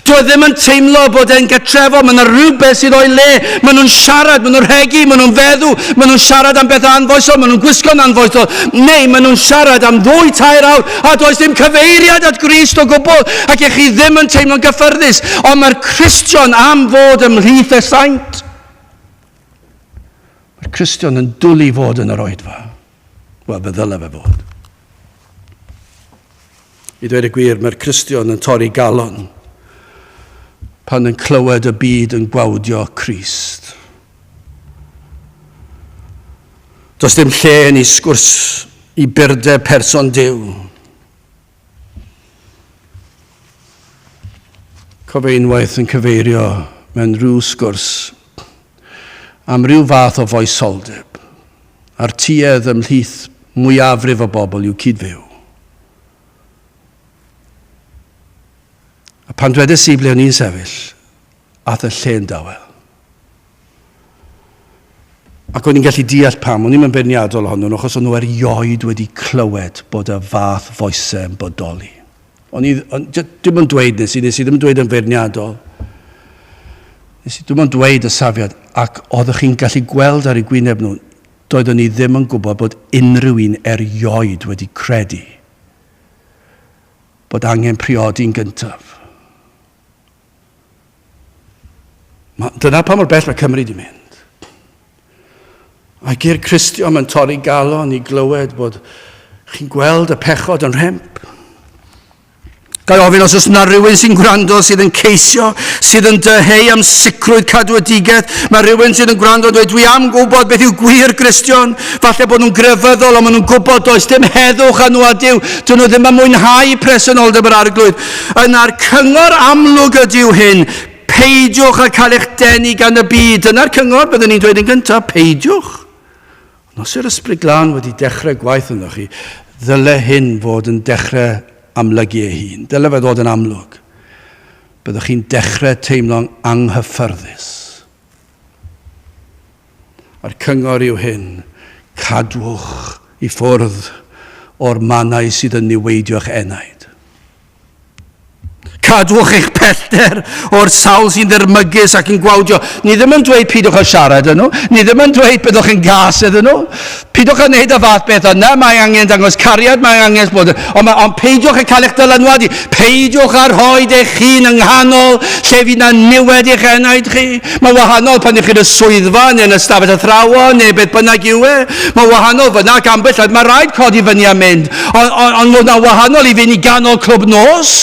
Dyw e ddim yn teimlo bod e'n gartrefol, mae yna rhywbeth sydd o'i le. Maen nhw'n siarad, maen nhw'n rhegi, maen nhw'n feddw, maen nhw'n siarad am bethau anfoesol, maen nhw'n gwisgo'n anfoesol, neu maen nhw'n siarad am ddwy, tair awr, a does dim cyfeiriad at Grist o gwbl, ac ych chi ddim yn teimlo'n gyffyrddus. Ond mae'r Cristion am fod ymhlith y saint. Mae'r Cristion yn dwlu fod yn yr oedfa. Wel, fe ddyle fe fod. I ddweud y gwir, mae'r Cristion yn torri galon pan yn clywed y byd yn gwawdio Crist. Does dim lle yn ei sgwrs i burdeb person Duw. Cofio unwaith yn cyfeirio mewn rhyw sgwrs am ryw fath o foesoldeb a'r tuedd ymhlith mwyafrif o bobl i'w cyd-fyw. A pan dwedes i ble o'n i'n sefyll, ath y lle'n dawel. Ac o'n i'n gallu deall pam, o'n i'm yn beirniadol ohonyn nhw, achos o'n nhw erioed wedi clywed bod y fath foesau yn bodoli. O'n i, on, dim ond dweud nes i, nes i ddim yn dweud yn feirniadol. Nes i dim ond dweud y safiad, ac oeddech chi'n gallu gweld ar eu gwyneb nhw, doeddwn i ddim yn gwybod bod unrhyw un erioed wedi credu bod angen priodi'n gyntaf. Ma, dyna pa mor bell mae Cymru wedi mynd. Ac i'r Cristion mae'n torri galon i glywed bod chi'n gweld y pechod yn rhemp. Ga i ofyn os oes yna rhywun sy'n gwrando sydd yn ceisio, sydd yn dyheu am sicrwydd cadwedigaeth. Mae rhywun sydd yn gwrando yn dweud, dwi am gwybod beth yw gwir Gristion. Falle bod nhw'n grefyddol, ond maen nhw'n gwybod does dim heddwch â nhw a Duw. Dyn nhw ddim yn mwynhau presenoldeb yr Arglwydd. Yna'r cyngor amlwg ydyw hyn. Peidiwch â cael eich denu gan y byd. Dyna'r cyngor byddwn ni'n dweud yn gyntaf, peidiwch. Ond os yw'r Ysbryd Glân wedi dechrau gwaith ynddo chi, ddyle hyn fod yn dechrau amlygu ei hun. Dyle fe ddod yn amlwg. Byddwch chi'n dechrau teimlo'n anghyffyrddus. A'r cyngor yw hyn, cadwch i ffwrdd o'r mannau sydd yn niweidio'ch enaid. Cadwch eich pellter o'r sawl sy'n ddirmygus ac yn gwawdio. Ni ddim yn dweud peidiwch â siarad â nhw. Ni ddim yn dweud byddwch yn gas iddyn nhw. Peidiwch â wneud y fath beth yna. Mae angen dangos cariad, mae angen bod... Ond, mae, ond peidiwch â cael eich dylanwadu. Peidiwch â rhoi eich hun yng nghanol lle fydd na niwed i'ch enaid chi. Mae'n wahanol pan ych chi'n y swyddfa neu yn y stafell athrawon neu beth bynnag yw e. Mae'n wahanol fyna ac ambell mae rhaid codi fyny a mynd. Ond on, on, on, on wahanol i fynd i ganol clwb nos.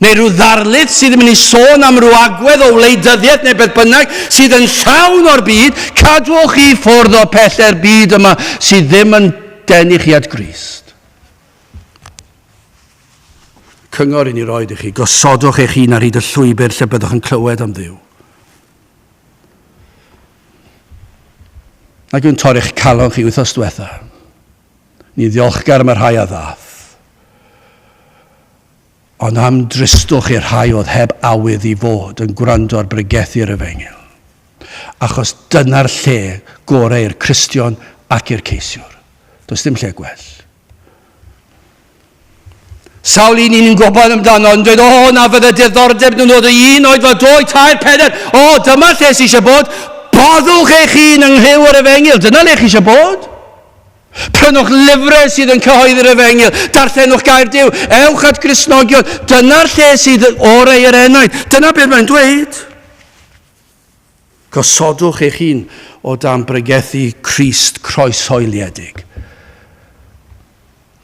Neu rhyw ddarlith sydd yn mynd i sôn am rhyw agwedd o wleidyddiaeth neu beth bynnag sydd yn llawn o'r byd, cadwch chi ffwrdd o pellau'r byd yma sydd ddim yn denu chi at Grist. Cyngor i ni roed i chi, gosodwch eich hun ar hyd y llwybr lle byddwch yn clywed am Dduw. Ac yw'n torri'ch calon chi wythnos diwetha. Ni'n ddiolchgar am y rhai a ddath. Ond am dristwch i'r rhai oedd heb awydd i fod yn gwrando ar bregethu'r efengyl. Achos dyna'r lle gorau i'r Cristion ac i'r ceisiwr. Does dim lle gwell. Sawl un ni'n gwybod amdano yn dweud, o, oh, na fydde diddordeb nhw'n dod o un oed fod dwy, tair, pedair, o, oh, dyma lle sy'n eisiau bod. Boddwch eich hun yng nghlyw yr efengyl, dyna le chi eisiau bod. Prynwch lyfrau sydd yn cyhoeddi'r efengyl, darllenwch gair Duw, ewch at Gristnogion, dyna'r lle sydd orau i'r enaid. Dyna beth mae'n dweud. Gosodwch eich hun o dan bregethu Crist croeshoeliedig.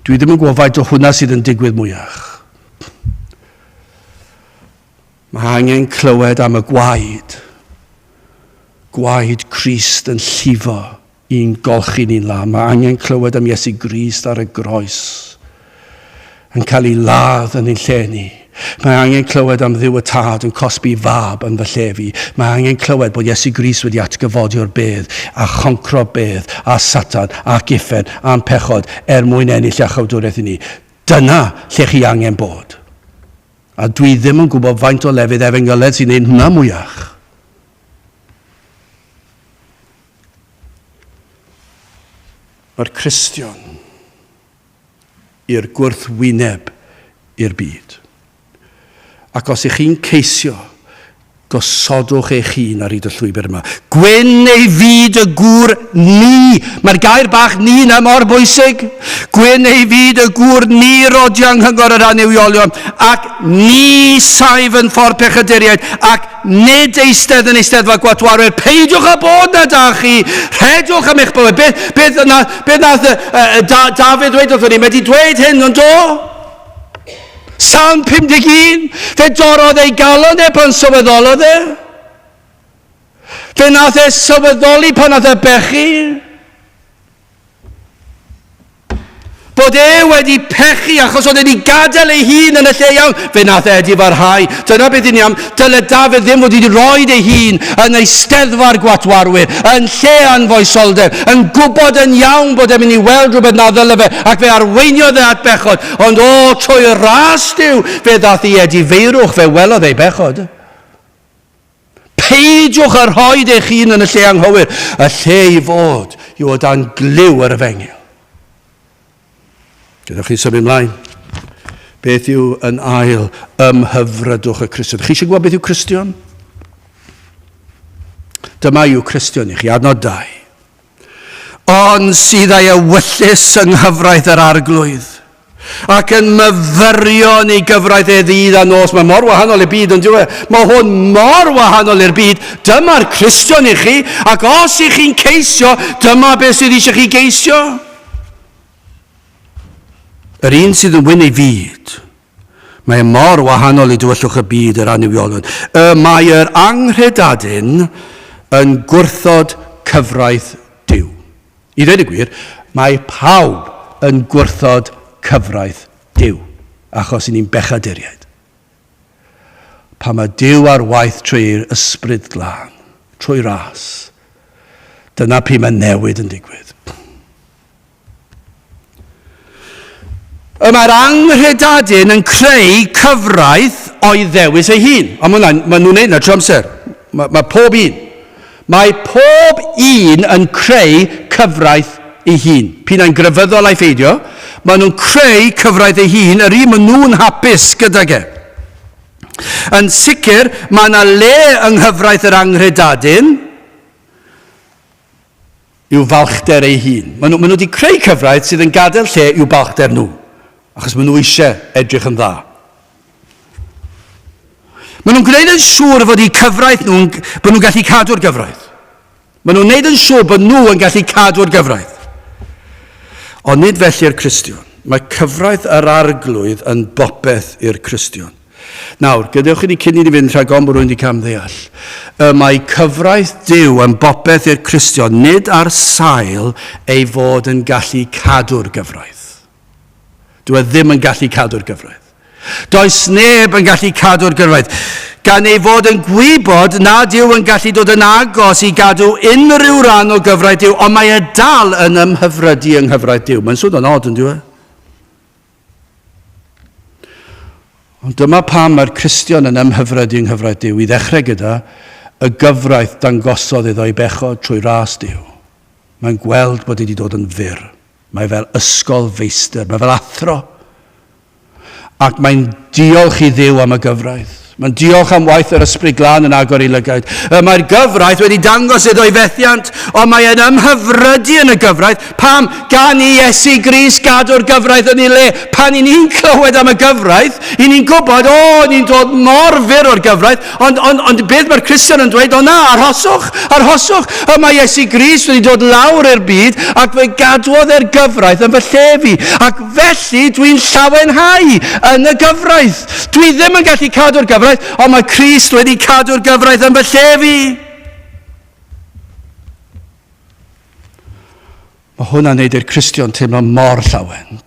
Dwi ddim yn gwybod faint o hwnna sydd yn digwydd mwyach. Mae angen clywed am y gwaed. Gwaed Crist yn llifo i'n golchi ni'n lân. Mae angen clywed am Iesu Grist ar y groes yn cael ei ladd yn ein lle ni. Mae angen clywed am Dduw y Tad yn cosbi fab yn fy lle fi. Mae angen clywed bod Iesu Grist wedi atgyfodi o'r bedd a choncro bedd a Satan ac uffern a'n pechod er mwyn ennill iachawdwriaeth i ni. Dyna lle chi angen bod. A dwi ddim yn gwybod faint o lefydd efengyledd sy'n neud hwnna mwyach. Mae'r Cristion i'r gwrthwyneb i'r byd. Ac os ych chi'n ceisio, gosodwch eich hun ar hyd y llwybr yma. Gwyn ei fyd y gŵr ni. Mae'r gair bach ni yna mor bwysig. Gwyn ei fyd y gŵr ni rodio yng nghyngor yr annuwiolion, ac ni saif yn ffordd pechaduriaid, ac Nid eistedd yn eisteddfa gwatwarwyr, peidiwch â bod na da chi, rhedwch am eich bywyd. Beth, beth, na, beth nath uh, da, Dafydd dweud wrthon ni? Mae wedi dweud hyn, ond do? Salm 51, fe dorrodd ei galon e pan sylweddolodd e. Fe nath e sylweddoli pan nath e bechu. Bod e wedi pechu achos oedd e wedi gadael ei hun yn y lle iawn. Fe nath e edifarhau. Dyna beth i ni am. Dyle Dafydd ddim fod wedi rhoi ei hun yn eisteddfa'r gwatwarwyr, yn lle anfoesoldeb, yn gwybod yn iawn bod e'n mynd i weld rhywbeth na ddyle fe, ac fe arweiniodd e at bechod. Ond o, trwy ras Duw, fe ddath i edifeirwch, fe welodd ei bechod. Peidiwch â rhoi eich hun yn y lle anghywir. Y lle i fod yw o dan glyw yr efengyl. Gyda chi symud ymlaen. Beth yw yn ail ymhyfrydwch y Cristion? Chi eisiau gwybod beth yw Cristion? Dyma yw Cristion i chi, adnod 2. Ond sydd â'i ewyllys yng nghyfraith yr Arglwydd, ac yn myfyrio yn ei gyfraith e ddydd a nos. Mae mor wahanol i'r byd, ond dyw e? Mae hwn mor wahanol i'r byd. Dyma'r Cristion i chi, ac os i chi'n ceisio, dyma beth sydd eisiau chi geisio. Yr un sydd yn wyn ei fyd, mae e mor wahanol i dywyllwch y byd yr annuwiolion. Y mae yr anghredadun yn gwrthod cyfraith Duw. I ddweud y gwir, mae pawb yn gwrthod cyfraith Duw, achos i ni'n bechaduriaid. Pan mae Duw ar waith trwy'r ysbryd glân, trwy ras, dyna pryd mae newid yn digwydd. Y mae'r anghredadun yn creu cyfraith o'i ddewis ei hun. Ond mae, mae nhw'n neud yna trwy amser. Mae, mae pob un. Mae pob un yn creu cyfraith ei hun. P'un ai'n grefyddol ai pheidio, maen nhw'n creu cyfraith ei hun, yr un maen nhw'n hapus gydag e. Yn sicr, mae yna le yng nghyfraith yr anghredadun, i'w falchder ei hun. Maen nhw, maen nhw wedi creu cyfraith sydd yn gadael lle i'w balchder nhw, achos maen nhw eisiau edrych yn dda. Maen nhw'n gwneud yn siŵr fod eu cyfraith nhw'n, bod nhw'n gallu cadw'r gyfraith. Maen nhw'n gwneud yn siŵr bod nhw yn gallu cadw'r gyfraith. Ond nid felly'r Cristion. Mae cyfraith yr arglwydd yn bopeth i'r Cristion. Nawr, gadewch i ni cyn i ni fynd rhag ofn bod rhywun wedi camddeall. Y mae cyfraith Duw yn bopeth i'r Cristion, nid ar sail ei fod yn gallu cadw'r gyfraith. Dyw e ddim yn gallu cadw'r gyfraith. Does neb yn gallu cadw'r gyfraith, gan ei fod yn gwybod nad yw yn gallu dod yn agos i gadw unrhyw ran o gyfraith Duw, ond mae e dal yn ymhyfrydu yng nghyfraith Duw. Mae'n swnio'n od, yn dyw e? Ond dyma pam mae'r Cristion yn ymhyfrydu yng nghyfraith Duw, i ddechrau gyda, y gyfraith dangosodd iddo ei bechod trwy ras Duw. Mae'n gweld bod wedi dod yn fyr. Mae fel ysgol feistr, mae fel athro. Ac mae'n diolch i Dduw am y gyfraith. Mae'n diolch am waith yr Ysbryd Glân yn agor ei lygaid. Y mae'r gyfraith wedi dangos iddo ei fethiant, ond mae e'n ymhyfrydu yn y gyfraith. Pam? Gan i Iesu Grist gadw'r gyfraith yn ei le. Pan i ni'n clywed am y gyfraith, i ni'n gwybod, o, ni'n dod mor fyr o'r gyfraith, ond, ond, ond beth mae'r Cristion yn dweud? O na, arhoswch, arhoswch. Y mae Iesu Grist wedi dod lawr i'r byd ac fe gadwodd e'r gyfraith yn fy lle fi. Ac felly dwi'n llawenhau yn y gyfraith. Dwi ddim yn gallu cadw'r gyfraith, ond mae Crist wedi cadw'r gyfraith yn fy lle fi. Mae hwnna'n neud i'r Cristion teimlo mor llawen.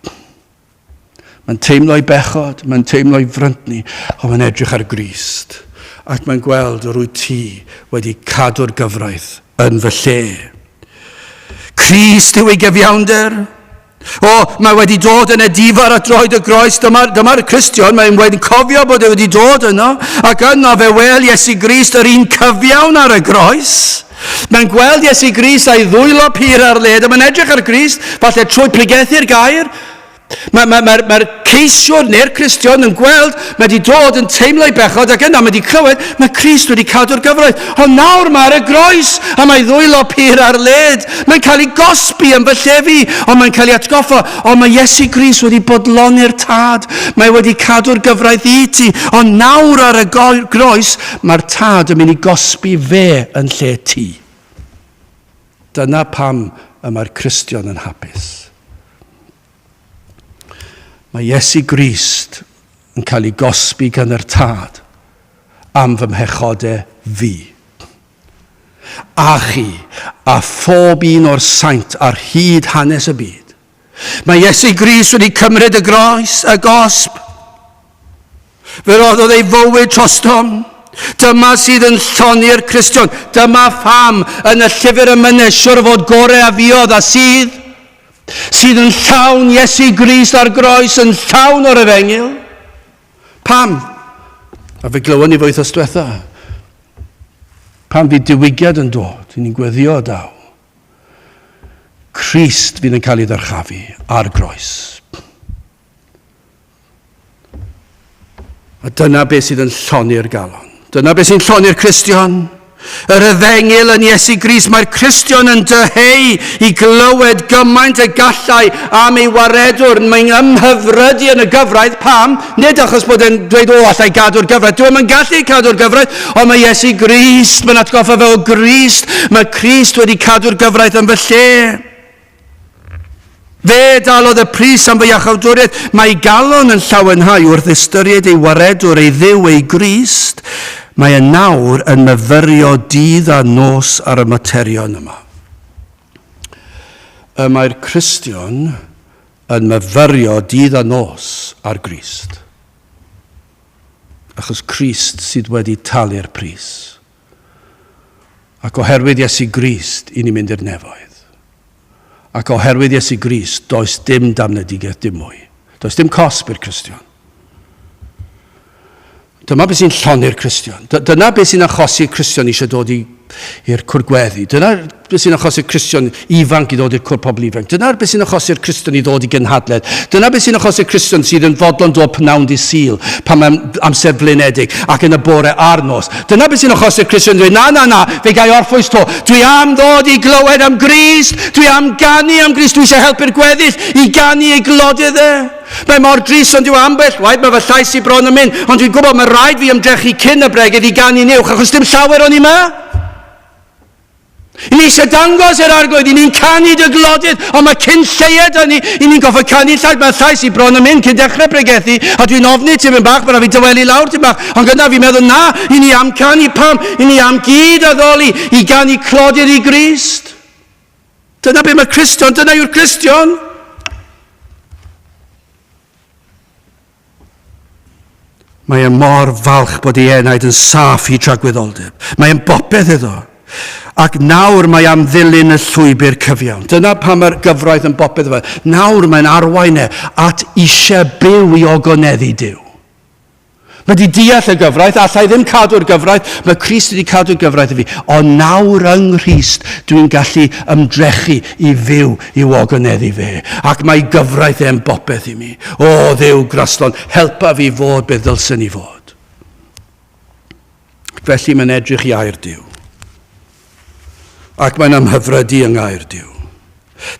Mae'n teimlo ei bechod, mae'n teimlo ei fryntni, ond mae'n edrych ar Grist. Ac mae'n gweld yr wyt ti wedi cadw'r gyfraith yn fy lle. Crist yw ei gyfiawnder. O, mae wedi dod yn edifar at droed y groes. Dyma'r dyma Cristion, mae'n wedi cofio bod e wedi dod yno, ac yno fe wel Iesu Grist yr un cyfiawn ar y groes. Mae'n gweld Iesu Grist a'i ddwylo pur ar led, a mae'n edrych ar Grist, falle trwy pregethu'r gair, Mae'r mae, mae, mae ceisiwr neu'r Cristion yn gweld, mae wedi dod yn teimlo ei bechod ac yna mae wedi clywed, mae Crist wedi cadw'r gyfraith. Ond nawr mae ar y groes a mae ddwylo pur ar led. Mae'n cael ei gosbi yn fy lle fi, ond mae'n cael ei atgoffa, ond mae Iesu Grist wedi bodloni'r tad. Mae wedi cadw'r gyfraith i ti, ond nawr ar y groes mae'r tad yn mynd i gosbi fe yn lle ti. Dyna pam y mae'r Cristion yn hapus. Mae Iesu Grist yn cael ei gosbi gan yr Tad am fy mhechodau fi. A chi, a phob un o'r saint ar hyd hanes y byd. Mae Iesu Grist wedi cymryd y groes, y gosb. Fe roddodd ei fywyd trostom. Dyma sydd yn llonni'r Cristion. Dyma pham yn y llyfr emynau siwr fod gore a fuodd a sydd, sydd yn llawn Iesu Grist ar groes, yn llawn o'r efengyl. Pam? A fe glywon ni fo wythnos diwetha. Pam fydd diwygiad yn dod, i ni'n gweddio daw. Crist fydd yn cael ei ddyrchafu ar groes. A dyna beth sydd yn llonni'r galon. Dyna beth sy'n llonni'r Cristion. Yr efengyl yn Iesu Grist, mae'r Cristion yn dyheu i glywed gymaint y gallai am ei waredwr. Mae'n ymhyfrydu yn y gyfraith. Pam? Nid achos bod e'n dweud, o, allai gadw'r gyfraith. Dwi yn gallu cadw'r gyfraith, ond mae Iesu Grist, mae'n atgoffa fe o Grist. Mae Crist wedi cadw'r gyfraith yn fy lle. Fe dalodd y pris am fy iachawdwriaeth. Mae ei galon yn llawenhau wrth ystyried ei waredwr, ei Dduw, ei Grist. Mae e nawr yn myfyrio dydd a nos ar y materion yma. Y mae'r Cristion yn myfyrio dydd a nos ar Grist. Achos Crist sydd wedi talu'r pris. Ac oherwydd Iesu Grist, i ni'n mynd i'r nefoedd. Ac oherwydd Iesu Grist, does dim damnedigaeth dim mwy. Does dim cosb i'r Cristion. Dyma beth sy'n llonni'r Cristion. Dyna beth sy'n achosi'r Cristion eisiau dod i'r cwr gweddi. Dyna beth sy'n achosi'r Cristion ifanc i ddod i'r cwr pobl ifanc. Dyna beth sy'n achosi'r Cristion i ddod i gynhadledd. Dyna beth sy'n achosi'r Cristion sydd yn fodlon dod pnawn di Sul pan mae'n amser blinedig ac yn y bore a'r nos. Dyna beth sy'n achosi'r Cristion dweud, na, na, na, fe gai orffwys to. Dwi am ddod i glywed am Grist. Dwi am ganu am Grist. Dwi eisiau helpu'r gweddill i ganu ei glodydd e. Mae mor drist ond yw ambell waith mae fy llais i bron yn mynd, ond dwi'n gwybod mae rhaid fi ymdrechu cyn y bregeth i ganu'n uwch achos dim llawer o'n i 'ma. I ni eisiau dangos i'r arglwydd, i ni'n canu dy glodydd, ond mae cyn lleied â ni, i ni'n goffa canu llais, mae'r llais i bron yn mynd cyn dechrau pregethu, a dwi'n ofni tipyn bach, mae rhaid fi dywelu lawr tipyn bach, ond gyda fi'n meddwl na, i ni am canu pam, i ni am gyd addoli, i ganu clodydd i Grist. Dyna be mae Cristion, dyna yw'r Cristion. Mae e mor falch bod ei enaid yn saff i tragwyddoldeb. Mae e'n bopeth iddo. Ac nawr mae am ddilyn y llwybr cyfiawn. Dyna pam mae'r gyfraith yn bopeth iddo. Nawr mae'n arwain e at eisiau byw i ogoneddu Duw. Mae wedi deall y gyfraith, allai ddim cadw'r gyfraith, mae Crist wedi cadw'r gyfraith i fi. Ond nawr yng Nghrist, dwi'n gallu ymdrechu i fyw i'w ogoneddu fe. Ac mae gyfraith e'n bopeth i mi. O, Dduw graslon, helpa fi fod beth ddylsen i fod. Felly mae'n edrych i air Duw. Ac mae'n ymhyfrydu yng ngair Duw.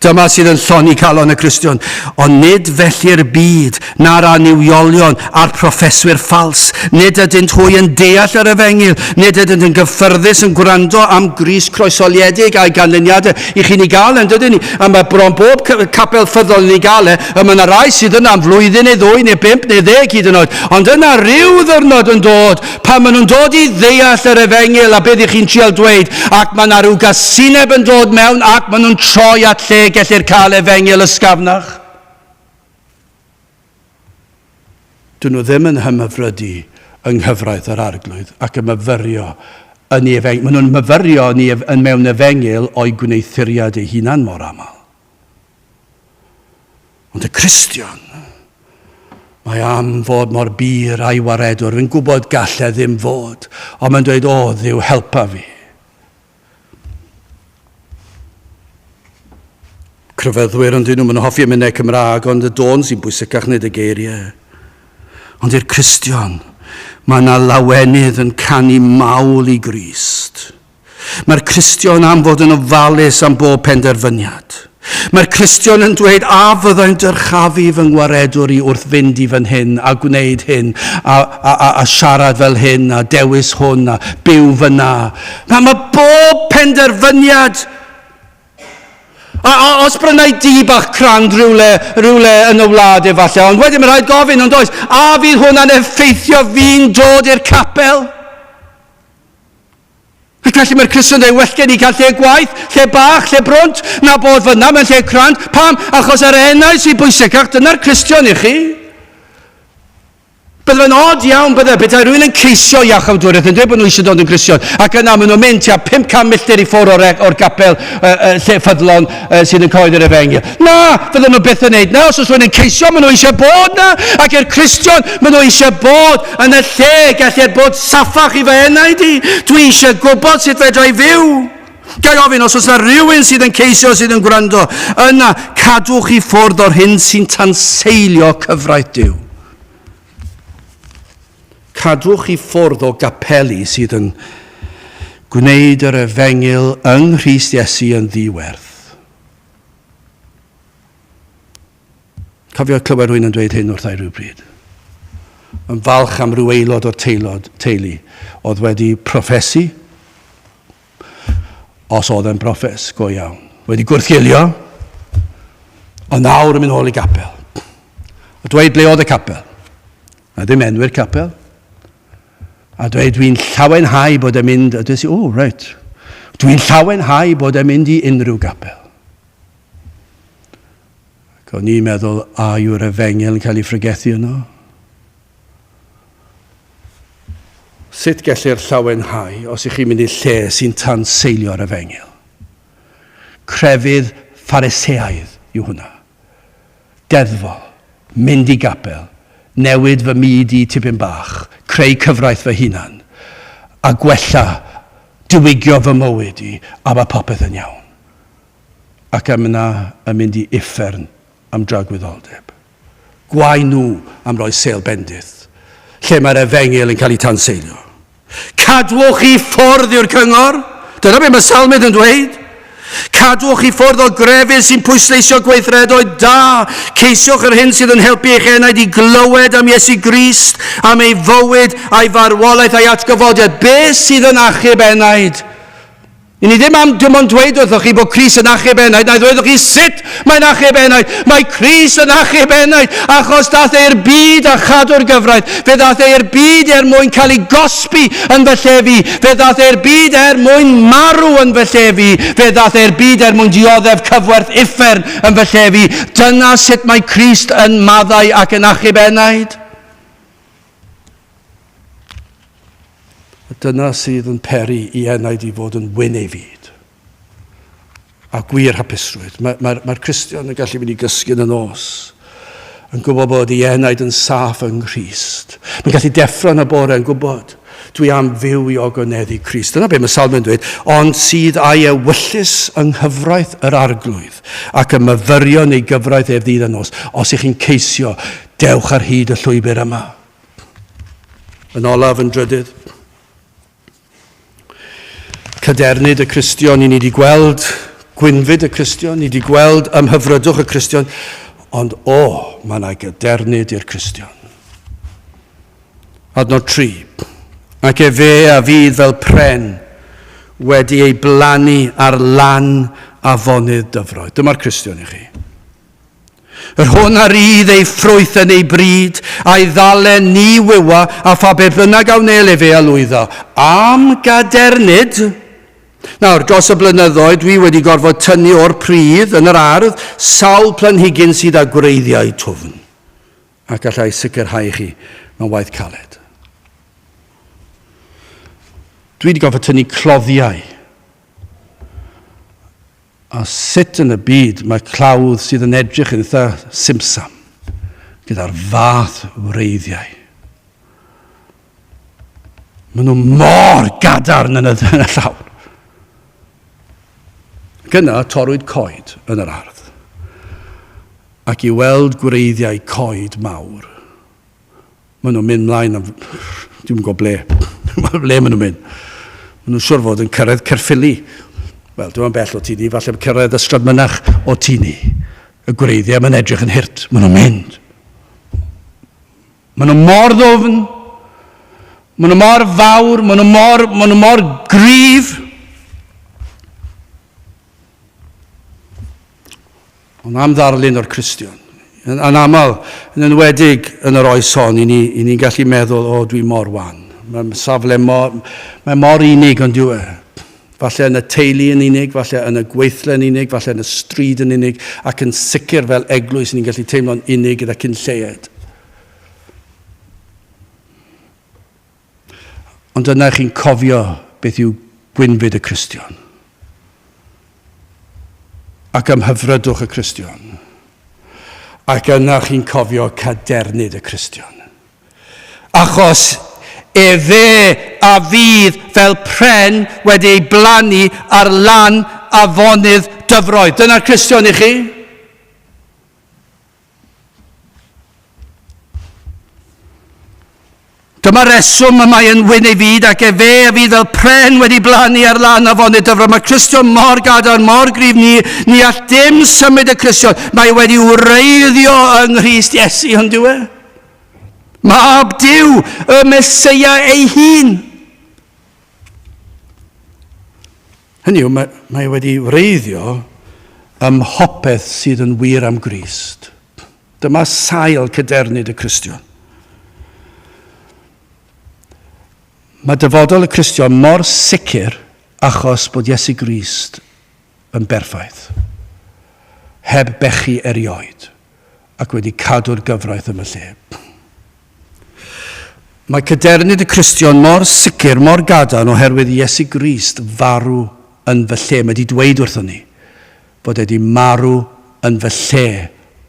Dyma sydd yn llonni calon y Cristion. Ond nid felly'r byd, na'r annuwiolion a'r proffeswyr ffals. Nid ydynt hwy yn deall yr efengyl, nid ydynt yn gyffyrddus yn gwrando am Grist croeshoeliedig a'i ganlyniadau. I chi'n ei gael e, yn dydyn ni? A mae bron bob capel ffyddol yn ei gael e, a mae yna rai sydd yna am flwyddyn neu ddwy neu bump neu ddeg hyd yn oed. Ond yna rhyw ddwrnod yn dod Pan maen nhw'n dod i ddeall yr efengyl a beth ych chi'n trial dweud, ac mae yna rhyw gasineb yn dod mewn ac maen nhw'n troi at lle gellir cael efengyl ysgafnach. Dyn nhw ddim yn hymhyfrydu yng nghyfraith yr Arglwydd ac yn myfyrio yn ei efengyl. Maen nhw'n myfyrio yn, ei, yn mewn efengyl o'i gwneuthuriad ei hunan mor aml. Ond y Cristion, mae am fod mor bur a'i waredwr. Fi'n gwybod gall e ddim fod, ond mae'n dweud, o, Dduw, helpa fi. Crefyddwyr ond nhw, maen nhw'n hoffi emynau Cymraeg, ond y dôn sy'n bwysicach nid y geiriau. Ond i'r Cristion, mae yna lawenydd yn canu mawl i Grist. Mae'r Cristion am fod yn ofalus am bob penderfyniad. Mae'r Cristion yn dweud, a fyddai'n dyrchafu fy ngwaredwr i wrth fynd i fan hyn a gwneud hyn a, a, a, a siarad fel hyn a dewis hwn a byw fyna. Mae, mae bob penderfyniad A, a os brynau di bach crand rhywle, rhywle yn y wlad efallai, ond wedyn mae rhaid gofyn, ond oes, a fydd hwnna'n effeithio fi'n dod i'r capel? Ac felly mae'r Cristion dweud, well gen i cael lle gwaith, lle bach, lle brwnt, na bod fyna mewn lle crand. Pam? Achos yr enau sy'n bwysicach, dyna'r Cristion i chi. Bydde fe'n od iawn bydde, petai rhywun yn ceisio iachawdwriaeth yn dweud bod nhw eisiau dod yn Gristion, ac yna maen nhw'n mynd tua 500 milltir i ffwrdd o'r, or gapel uh, uh, lle ffyddlon uh, sydd yn coeddi'r efengyl. Na, fydden nhw byth yn neud na. Os oes rhywun yn ceisio, maen nhw eisiau bod na. Ac i'r Cristion, maen nhw eisiau bod yn y lle gellir bod saffach i fy enaid i. Dwi eisiau gwybod sut fedra i fyw. Gai ofyn, os oes yna rhywun sydd yn ceisio, sydd yn gwrando, yna cadwch i ffwrdd o'r hyn sy'n tanseilio cyfraith Duw. Cadwch i ffwrdd o gapeli sydd yn gwneud yr efengyl yng Nghrist Iesu yn ddi-werth. Cofio clywed rhywun yn dweud hyn wrtha i rhywbryd. Yn falch am ryw aelod o'r teilod, teulu oedd wedi proffesu, os oedd e'n broffes go iawn, wedi gwrthgilio, ond nawr yn mynd ôl i gapel. A dweud ble oedd y capel. A ddim enwi'r capel. A dweud dwi'n llawenhau bod e'n mynd, a dweud, oh, right. Dwi'n llawenhau bod e'n mynd i unrhyw gapel. Ac o'n i'n meddwl, a yw'r efengyl yn cael ei phregethu yno? Sut gellir llawenhau os ych chi'n mynd i lle sy'n tanseilio'r efengyl? Crefydd Phariseaidd yw hwnna. Deddfol, mynd i gapel, newid fy myd i tipyn bach, creu cyfraith fy hunan, a gwella, diwygio fy mywyd i, a mae popeth yn iawn. Ac yna yn mynd i uffern am dragwyddoldeb. Gwae nhw am roi sêl bendith lle mae'r efengyl yn cael ei tanseilio. Cadwch i ffwrdd yw'r cyngor. Dyna beth mae Salmydd yn dweud. Cadwch i ffwrdd o grefydd sy'n pwysleisio gweithredoedd da. Ceisiwch yr hyn sydd yn helpu eich enaid i glywed am Iesu Grist, am ei fywyd a'i farwolaeth a'i atgyfodiad. Beth sydd yn achub enaid? I ni ddim am dim ond dweud wrthoch chi bod Crist yn achub enaid, na i ddweud wrthoch chi sut mae'n achub enaid. Mae Crist yn achub enaid achos dath e i'r byd a chadw'r gyfraith. Fe ddath e i'r byd er mwyn cael ei gosbi yn fy lle fi. Fe ddath e i'r byd er mwyn marw yn fy lle fi. Fe ddath e i'r byd er mwyn dioddef cyfwerth uffern yn fy lle fi. Dyna sut mae Crist yn maddau ac yn achub enaid. A dyna sydd yn peri i enaid i fod yn wyn ei fyd. A gwir hapusrwydd. Mae'r mae, mae Cristion yn gallu mynd i gysgu yn y nos yn gwybod bod ei enaid yn saff yng Nghrist. Mae'n gallu deffro yn y bore yn gwybod dwi am fyw i ogoneddu Crist. Dyna beth mae Salmon dweud, ond sydd a'i ewyllys yng nghyfraith yr arglwydd ac y myfyrio neu gyfraith ef ddydd a nos. Os ych chi'n ceisio, dewch ar hyd y llwybr yma. Yn olaf, yn drydydd, cadernid y Cristion, i ni wedi gweld gwynfyd y Cristion, ni wedi gweld ymhyfrydwch y Cristion, ond o, mae yna gadernid i'r Cristion. Adnod 3. Ac efe a fydd fel pren wedi ei blannu ar lan afonydd dyfroedd. Dyma'r Cristion i chi. Yr hwn a rydd ei ffrwyth yn ei bryd, a'i ddalen ni wywa, a pha beth bynnag a wnel efe a lwyddo. Am gadernid. Nawr, dros y blynyddoedd, dwi wedi gorfod tynnu o'r pridd yn yr ardd sawl planhigyn sydd â gwreiddiau twfn. Ac allai sicrhau chi, mae'n waith caled. Dwi wedi gorfod tynnu cloddiau A sut yn y byd mae clawdd sydd yn edrych yn eitha simsam gyda'r fath wreiddiau? Maen nhw mor gadarn yn y, yn y llawr. Ac yna torrwyd coed yn yr ardd. Ac i weld gwreiddiau coed mawr, Maen nhw'n mynd mlaen am... Dwi'm yn gwybod ble. ble maen nhw'n mynd. Maen nhw'n siwr fod yn cyrraedd Caerffili. Wel, dwi'n bell o tini, falle cyrraedd Ystrad Mynach o tini. Y gwreiddiau, mae'n edrych yn hurt. Maen nhw'n mynd. Maen nhw mor ddwfn. Maen nhw mor fawr. Maen nhw mor, maen nhw mor gryf. Ond am ddarlun o'r Cristion. Yn, yn aml, yn enwedig yn yr oes hon, i ni'n ni, ni gallu meddwl, o, dwi mor wan. Mae'n safle mor, mae mor unig ond yw e. Falle yn y teulu yn unig, falle yn y gweithle yn unig, falle yn y stryd yn unig, ac yn sicr fel eglwys ni'n gallu teimlo'n unig gyda cyn lleied. Ond yna chi'n cofio beth yw gwynfyd y Cristion. Ac ymhyfrydwch y Cristion. Ac yna chi'n cofio cadernid y Cristion. Achos efe a fydd fel pren wedi ei blannu ar lan afonydd dyfroedd. Dyna'r Cristion i chi. Dyma reswm y mae yn wyn ei fyd ac efe a fydd fel pren wedi blannu ar lan afonydd dyfro. Mae Cristion mor gadarn, mor gryf, ni, ni all dim symud y Cristion. Mae wedi wreiddio yng Nghrist Iesu, ond yw e? Mab Duw, y Meseia ei hun. Hynny yw, mae, mae wedi wreiddio ym mhopeth sydd yn wir am Grist. Dyma sail cadernid y Cristion. Mae dyfodol y Cristion mor sicr achos bod Iesu Grist yn berffaith, heb bechu erioed, ac wedi cadw'r gyfraith yn y lle. Mae cadernid y Cristion mor sicr, mor gadarn oherwydd Iesu Grist farw yn fy lle. Mae wedi dweud wrthon ni fod e wedi marw yn fy lle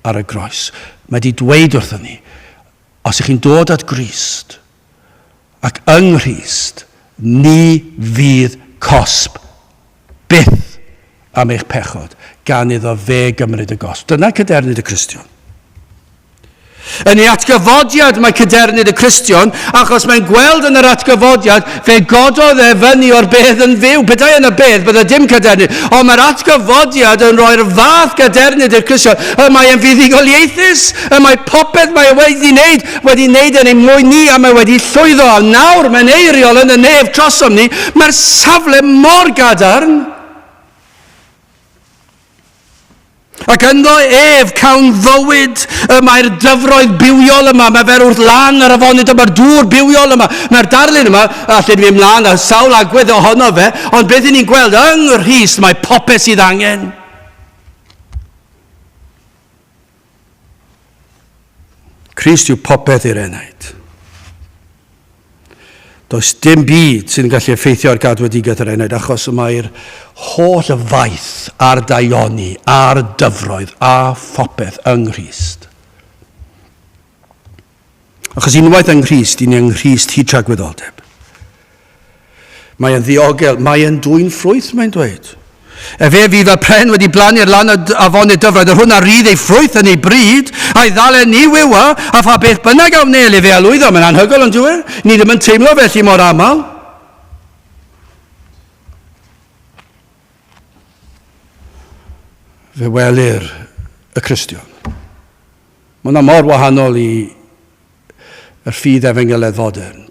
ar y groes. Mae wedi dweud wrthon ni, os ych chi'n dod at Grist ac yng Nghrist, ni fydd cosb byth am eich pechod, gan iddo fe gymryd y gosb. Dyna cadernid y Cristion. Yn ei atgyfodiad mae cadernid y Cristion, achos mae'n gweld yn yr atgyfodiad fe gododd e fyny o'r bedd yn fyw. Petai yn y bedd, bydde dim cadernid. Ond mae'r atgyfodiad yn rhoi'r fath gadernid i'r Cristion. Y mae e'n fuddugoliaethus, y mae popeth mae e wedi wneud, wedi wneud yn ei mwyn ni, a mae wedi llwyddo. A nawr mae'n eiriol yn y nef trosom ni. Mae'r safle mor gadarn. Ac ynddo ef cawn fywyd, y mae'r dyfroedd bywiol yma, mae fer wrth lan yr afonydd, dyma'r dŵr bywiol yma, mae'r darlun yma, allen ni ymlaen a sawl agwedd ohono fe, ond beth i ni'n gweld yng Nghrist mae popeth sydd angen. Crist yw popeth i'r enaid. Does dim byd sydd yn gallu effeithio ar gadwedigaeth yr enaid achos y mae'r holl faith a'r daioni a'r dyfroedd a phopeth yng Nghrist. Achos unwaith yng Nghrist, i ni yng Nghrist hyd tragwyddoldeb. Mae e'n ddiogel, mae e'n dwyn ffrwyth, mae'n dweud. Efe fydd fel pren wedi blannu ar lan y afonydd dyfroedd, yr hwn a rydd ei ffrwyth yn ei bryd, a'i ddalen ni wywa, a pha beth bynnag a wnel efe a lwyddo. Mae'n anhygoel, ond dyw e? Ni ddim yn teimlo felly mor aml. Fe welir y Cristion. Mae hwnna mor wahanol i yr ffydd efengyledd fodern.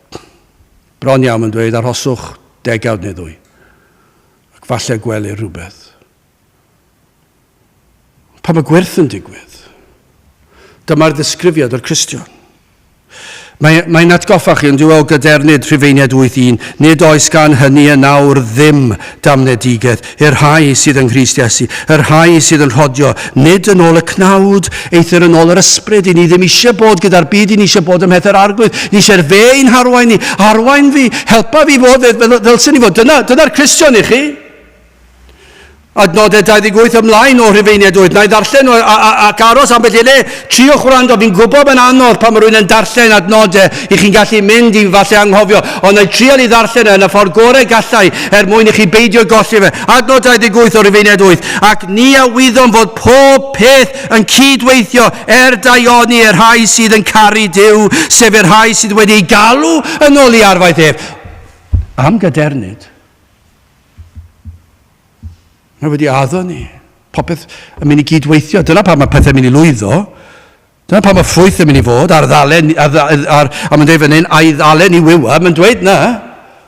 Bron iawn yn dweud arhoswch degawd neu ddwy, ac falle gwelir rhywbeth. Pan mae gwyrth yn digwydd, dyma'r ddisgrifiad o'r Cristion. Mae, mae'n atgoffa chi yn dyw e o gadernid Rhufeiniaid 8.1, nid oes gan hynny yn awr ddim damnedigaeth i'r rhai sydd yng Nghrist Iesu, y rhai sydd yn rhodio, nid yn ôl y cnawd, eithr yn ôl yr ysbryd. I ni ddim eisiau bod gyda'r byd, i ni eisiau bod ym mhethau'r arglwydd. Ni eisiau'r fe i'n harwain ni, arwain fi, helpa fi fod fel ddylswn i fod. Dyna, dyna'r Cristion i chi. Adnodau 28 ymlaen o Rhufeiniaid 8. Na i ddarllen o, a, a, ac aros ambell i le. Triwch wrando, fi'n gwybod mae'n anodd pan mae rhywun yn darllen adnodau i chi'n gallu mynd i falle anghofio, ond na i trial i ddarllen e yn y ffordd gorau gallai er mwyn i chi beidio golli fe. Adnod 28 o Rufeiniaid 8. Ac ni a wyddom fod pob peth yn cydweithio er daioni i'r rhai sydd yn caru Duw, sef i'r rhai sydd wedi eu galw yn ôl i arfaeth ef. Am gadernid. Mae wedi addo ni. Popeth yn mynd i gydweithio. Dyna pam mae pethau'n mynd i lwyddo. Dyna pam mae ffrwyth yn mynd i fod ar ddalen, ar, ar, a mae'n dweud fan hyn, a'i ddalen i wywa, mae'n dweud na.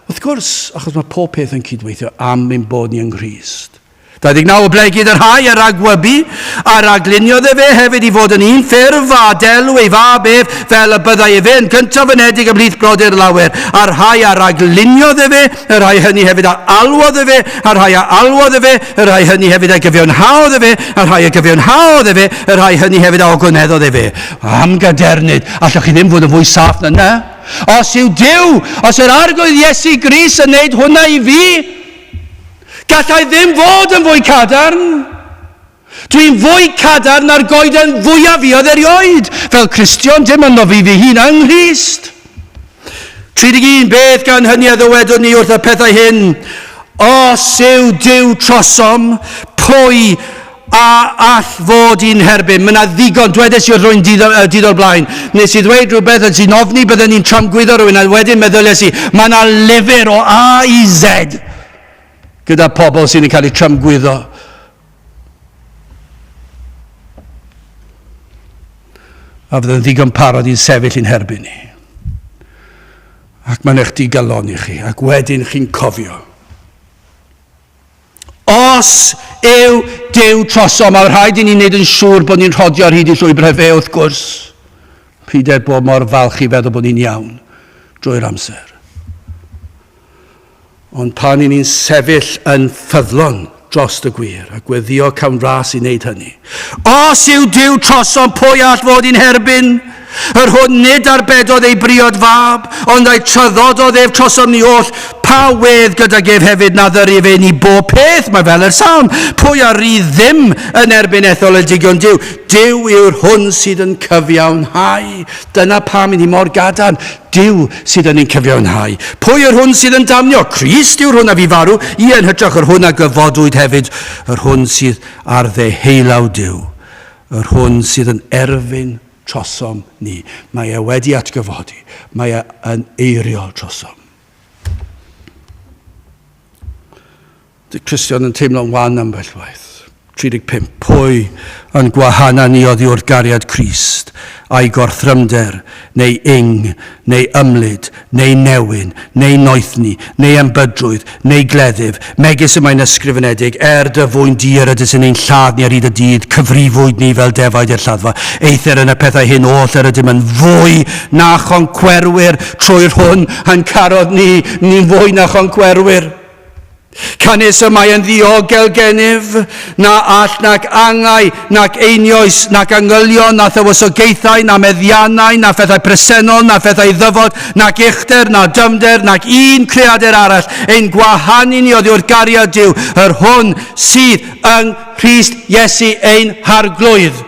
Wrth gwrs, achos mae pob peth yn cydweithio am ein bod ni yng Nghrist. 29 o blegid y rhai a ragwybu, a ragluniodd efe hefyd i fod yn un ffurf a delw ei fab ef, fel y byddai efe yn gyntaf fynedig ymhlith brodyr lawer. A'r rhai a ragluniodd efe, y rhai hynny hefyd a alwodd efe, a'r rhai a alwodd efe, y rhai hynny hefyd a gyfiawnhaodd efe, a'r rhai a gyfiawnhaodd efe, y rhai hynny hefyd a ogoneddodd efe. Am gadernid, allwch chi ddim fod yn fwy saff na na. Os yw Duw, os yr Arglwydd Iesu Grist yn neud hwnna i fi, Gallai ddim fod yn fwy cadarn. Dwi'n fwy cadarn na'r goeden fwyaf fuodd erioed, fel Cristion, dim ynddo fi fy hun, yng Nghrist. 31, Beth gan hynny a ddywedwn ni wrth y pethau hyn? Os yw Duw trosom, pwy a all fod i'n herbyn? Mae yna ddigon, dwedes i wrth rwy'n dydd, dydd o'r blaen. Nes i ddweud rhywbeth yn sy'n ofni bydden ni'n tramgwyddo rhywun, a wedyn meddyliais i, mae yna lyfr o A i Z gyda pobl sy'n cael eu tramgwyddo. A fydd yn ddigon parod i'n sefyll i'n herbyn ni. Ac mae'n eich digalonni chi, ac wedyn chi'n cofio. Os yw Duw trosom, mae rhaid i ni wneud yn siŵr bod ni'n rhodio ar hyd i llwybrau fe, wrth gwrs. Peidio bod mor falch i feddwl bod ni'n iawn drwy'r amser. Ond pan i ni'n sefyll yn ffyddlon dros y gwir, a gweddio cawn ras i wneud hynny. Os yw Duw trosom, pwy all fod i'n herbyn? Yr hwn nid arbedodd ei briod fab, ond a'i traddododd ef trosom ni oll, pa wedd gydag ef hefyd na ddyry efe ni bob peth, mae fel yr salm, pwy a rydd ddim yn erbyn etholedigion Duw? Duw yw'r hwn sydd yn cyfiawnhau. Dyna pam i ni mor gadarn. Duw sydd yn ein cyfiawnhau. Pwy yw'r hwn sydd yn damnio? Crist yw'r hwn a fu farw, ie, yn hytrach yr hwn a gyfodwyd hefyd, yr hwn sydd ar ddeheulaw Duw, yr hwn sydd yn erfyn trosom ni. Mae e wedi atgyfodi. Mae e yn eiriol trosom. Dy Cristion yn teimlo'n wan ambell waith. 35. Pwy yn gwahana ni oddi wrth gariad Crist, a'i gorthrymder, neu ing, neu ymlid, neu newyn, neu noethni, neu enbydrwydd, neu gleddyf, megis y mae'n ysgrifenedig, er dy fwyn di yr ydys yn ein lladd ni ar hyd y dydd, cyfrifwyd ni fel defaid i'r lladdfa. Eithr yn y pethau hyn oll yr ydym yn fwy na choncwerwyr trwy'r hwn a'n carodd ni, ni'n fwy na choncwerwyr. Canys y mae yn ddiogel gennyf, na all nac angau, nac einioes, nac angylion, na thywysogaethau, na meddiannau, na phethau presennol, na phethau ddyfod, nac uchder, na dyfnder, nac un creadur arall, ein gwahanu ni oddi wrth gariad Duw, yr hwn sydd yng Nghrist Iesu ein Harglwydd.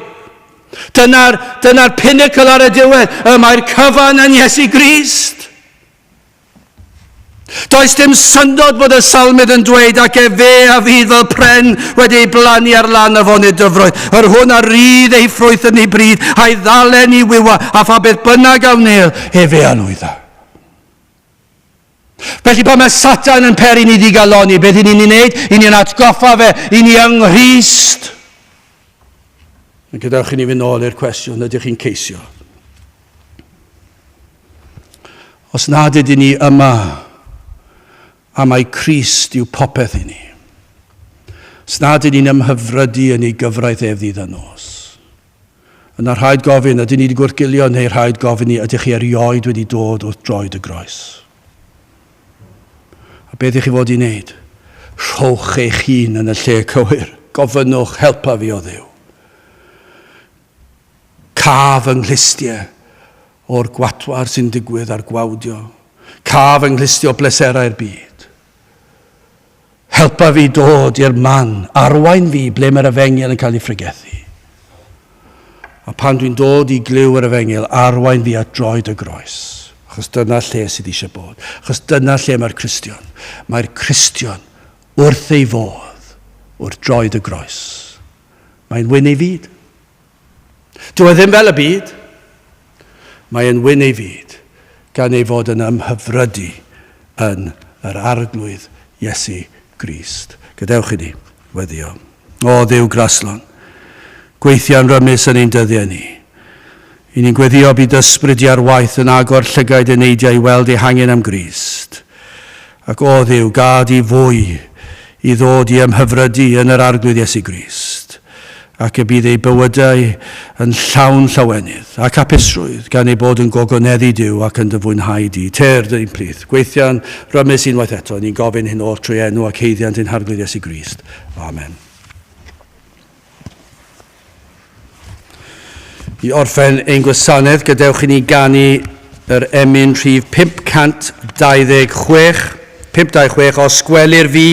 Dyna'r dyna pinnacle ar y diwedd, y mae'r cyfan yn Iesu Grist. Does dim syndod bod y salmydd yn dweud ac efe a fydd fel pren wedi ei blannu ar lan afonydd dyfroedd, yr hwn a rydd ei ffrwyth yn ei bryd, a'i ddalen i wywa, a pha beth bynnag a wnel, efe a lwydda. Felly pan mae Satan yn peri ni ddigalonni, beth i ni'n ei wneud? I ni'n atgoffa fe, i ni yng Nghrist. Yn gadewch i ni fynd nôl i'r cwestiwn, ydych chi'n ceisio? Os nad ydyn ni yma, a mai Crist yw popeth i ni, os nad ydyn ni'n ymhyfrydu yn ei gyfraith ef ddydd a nos, yna rhaid gofyn, ydyn ni wedi gwrthgilio neu rhaid gofyn i ydych chi erioed wedi dod wrth droed y groes? A beth ych chi fod i wneud? Rhowch eich hun yn y lle cywir. Gofynnwch, helpa fi o Dduw. Caf yng nghlustiau o'r gwatwar sy'n digwydd a'r gwawdio. Caf yng nghlustiau o bleserau'r byd. Helpa fi dod i'r man, arwain fi ble mae'r efengyl yn cael ei phregethu. A pan dwi'n dod i glyw yr efengyl, arwain fi at droed y groes. Achos dyna lle sydd eisiau bod. Achos dyna lle mae'r Cristion. Mae'r Cristion wrth ei fodd wrth droed y groes. Mae'n wyn ei fyd. Dyw e ddim fel y byd. Mae e'n wyn ei fyd, gan ei fod yn ymhyfrydu yn yr Arglwydd Iesu Grist. Gadewch i ni weddio. O Dduw graslon, gweithia'n rymus yn ein dyddiau ni. I ni'n gweddio bydd ysbryd di ar waith yn agor llygaid eneidiau i weld eu hangen am Grist. Ac o Dduw, gad i fwy i ddod i ymhyfrydu yn yr Arglwydd Iesu Grist, ac y bydd eu bywydau yn llawn llawenydd ac hapusrwydd, gan eu bod yn gogoneddu Duw ac yn dy fwynhau di. Tyrd yn ein plith. Gweithia'n rymus unwaith eto, ni'n gofyn hyn oll trwy enw ac haeddiant ein Harglwydd Iesu Grist. Amen. I orffen ein gwasanaeth, gadewch i ni ganu yr emyn rhif 526, 526, os gwelir fi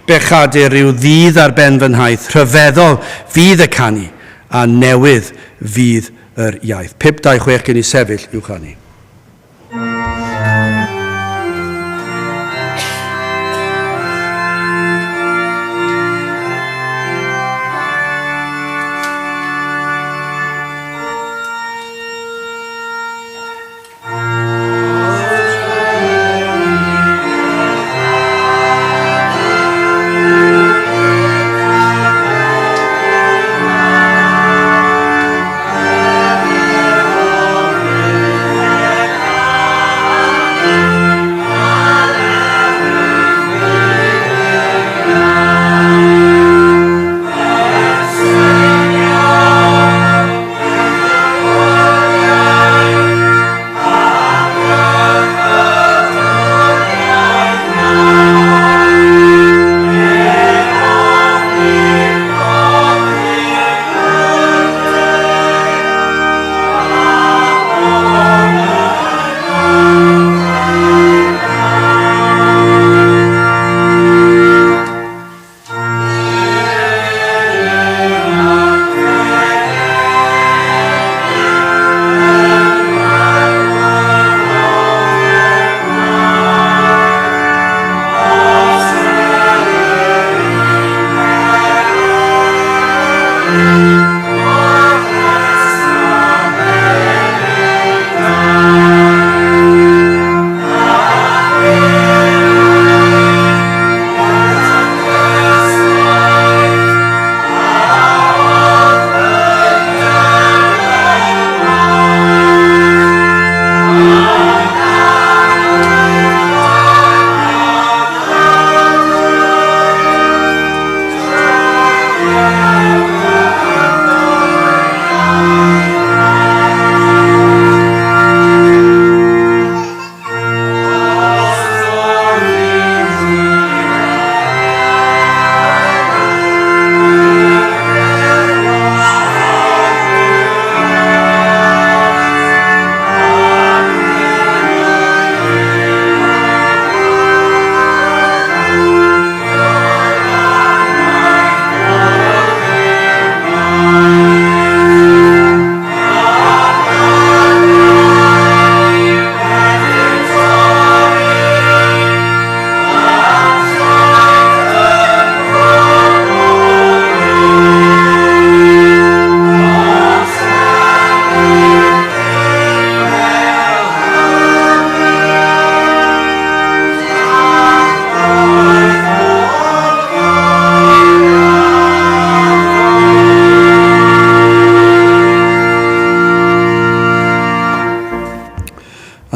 bechadur rhyw ddydd ar ben fy nhaith, rhyfeddol fydd y canu, a newydd fydd yr iaith. 526 gen i sefyll i'w chanu.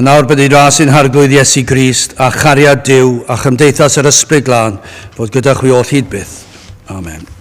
nawr bydd ras i'n harglwydd Iesu Grist a chariad Duw a chymdeithas yr Ysbryd Glân fod gyda chwi oll hyd byth. Amen.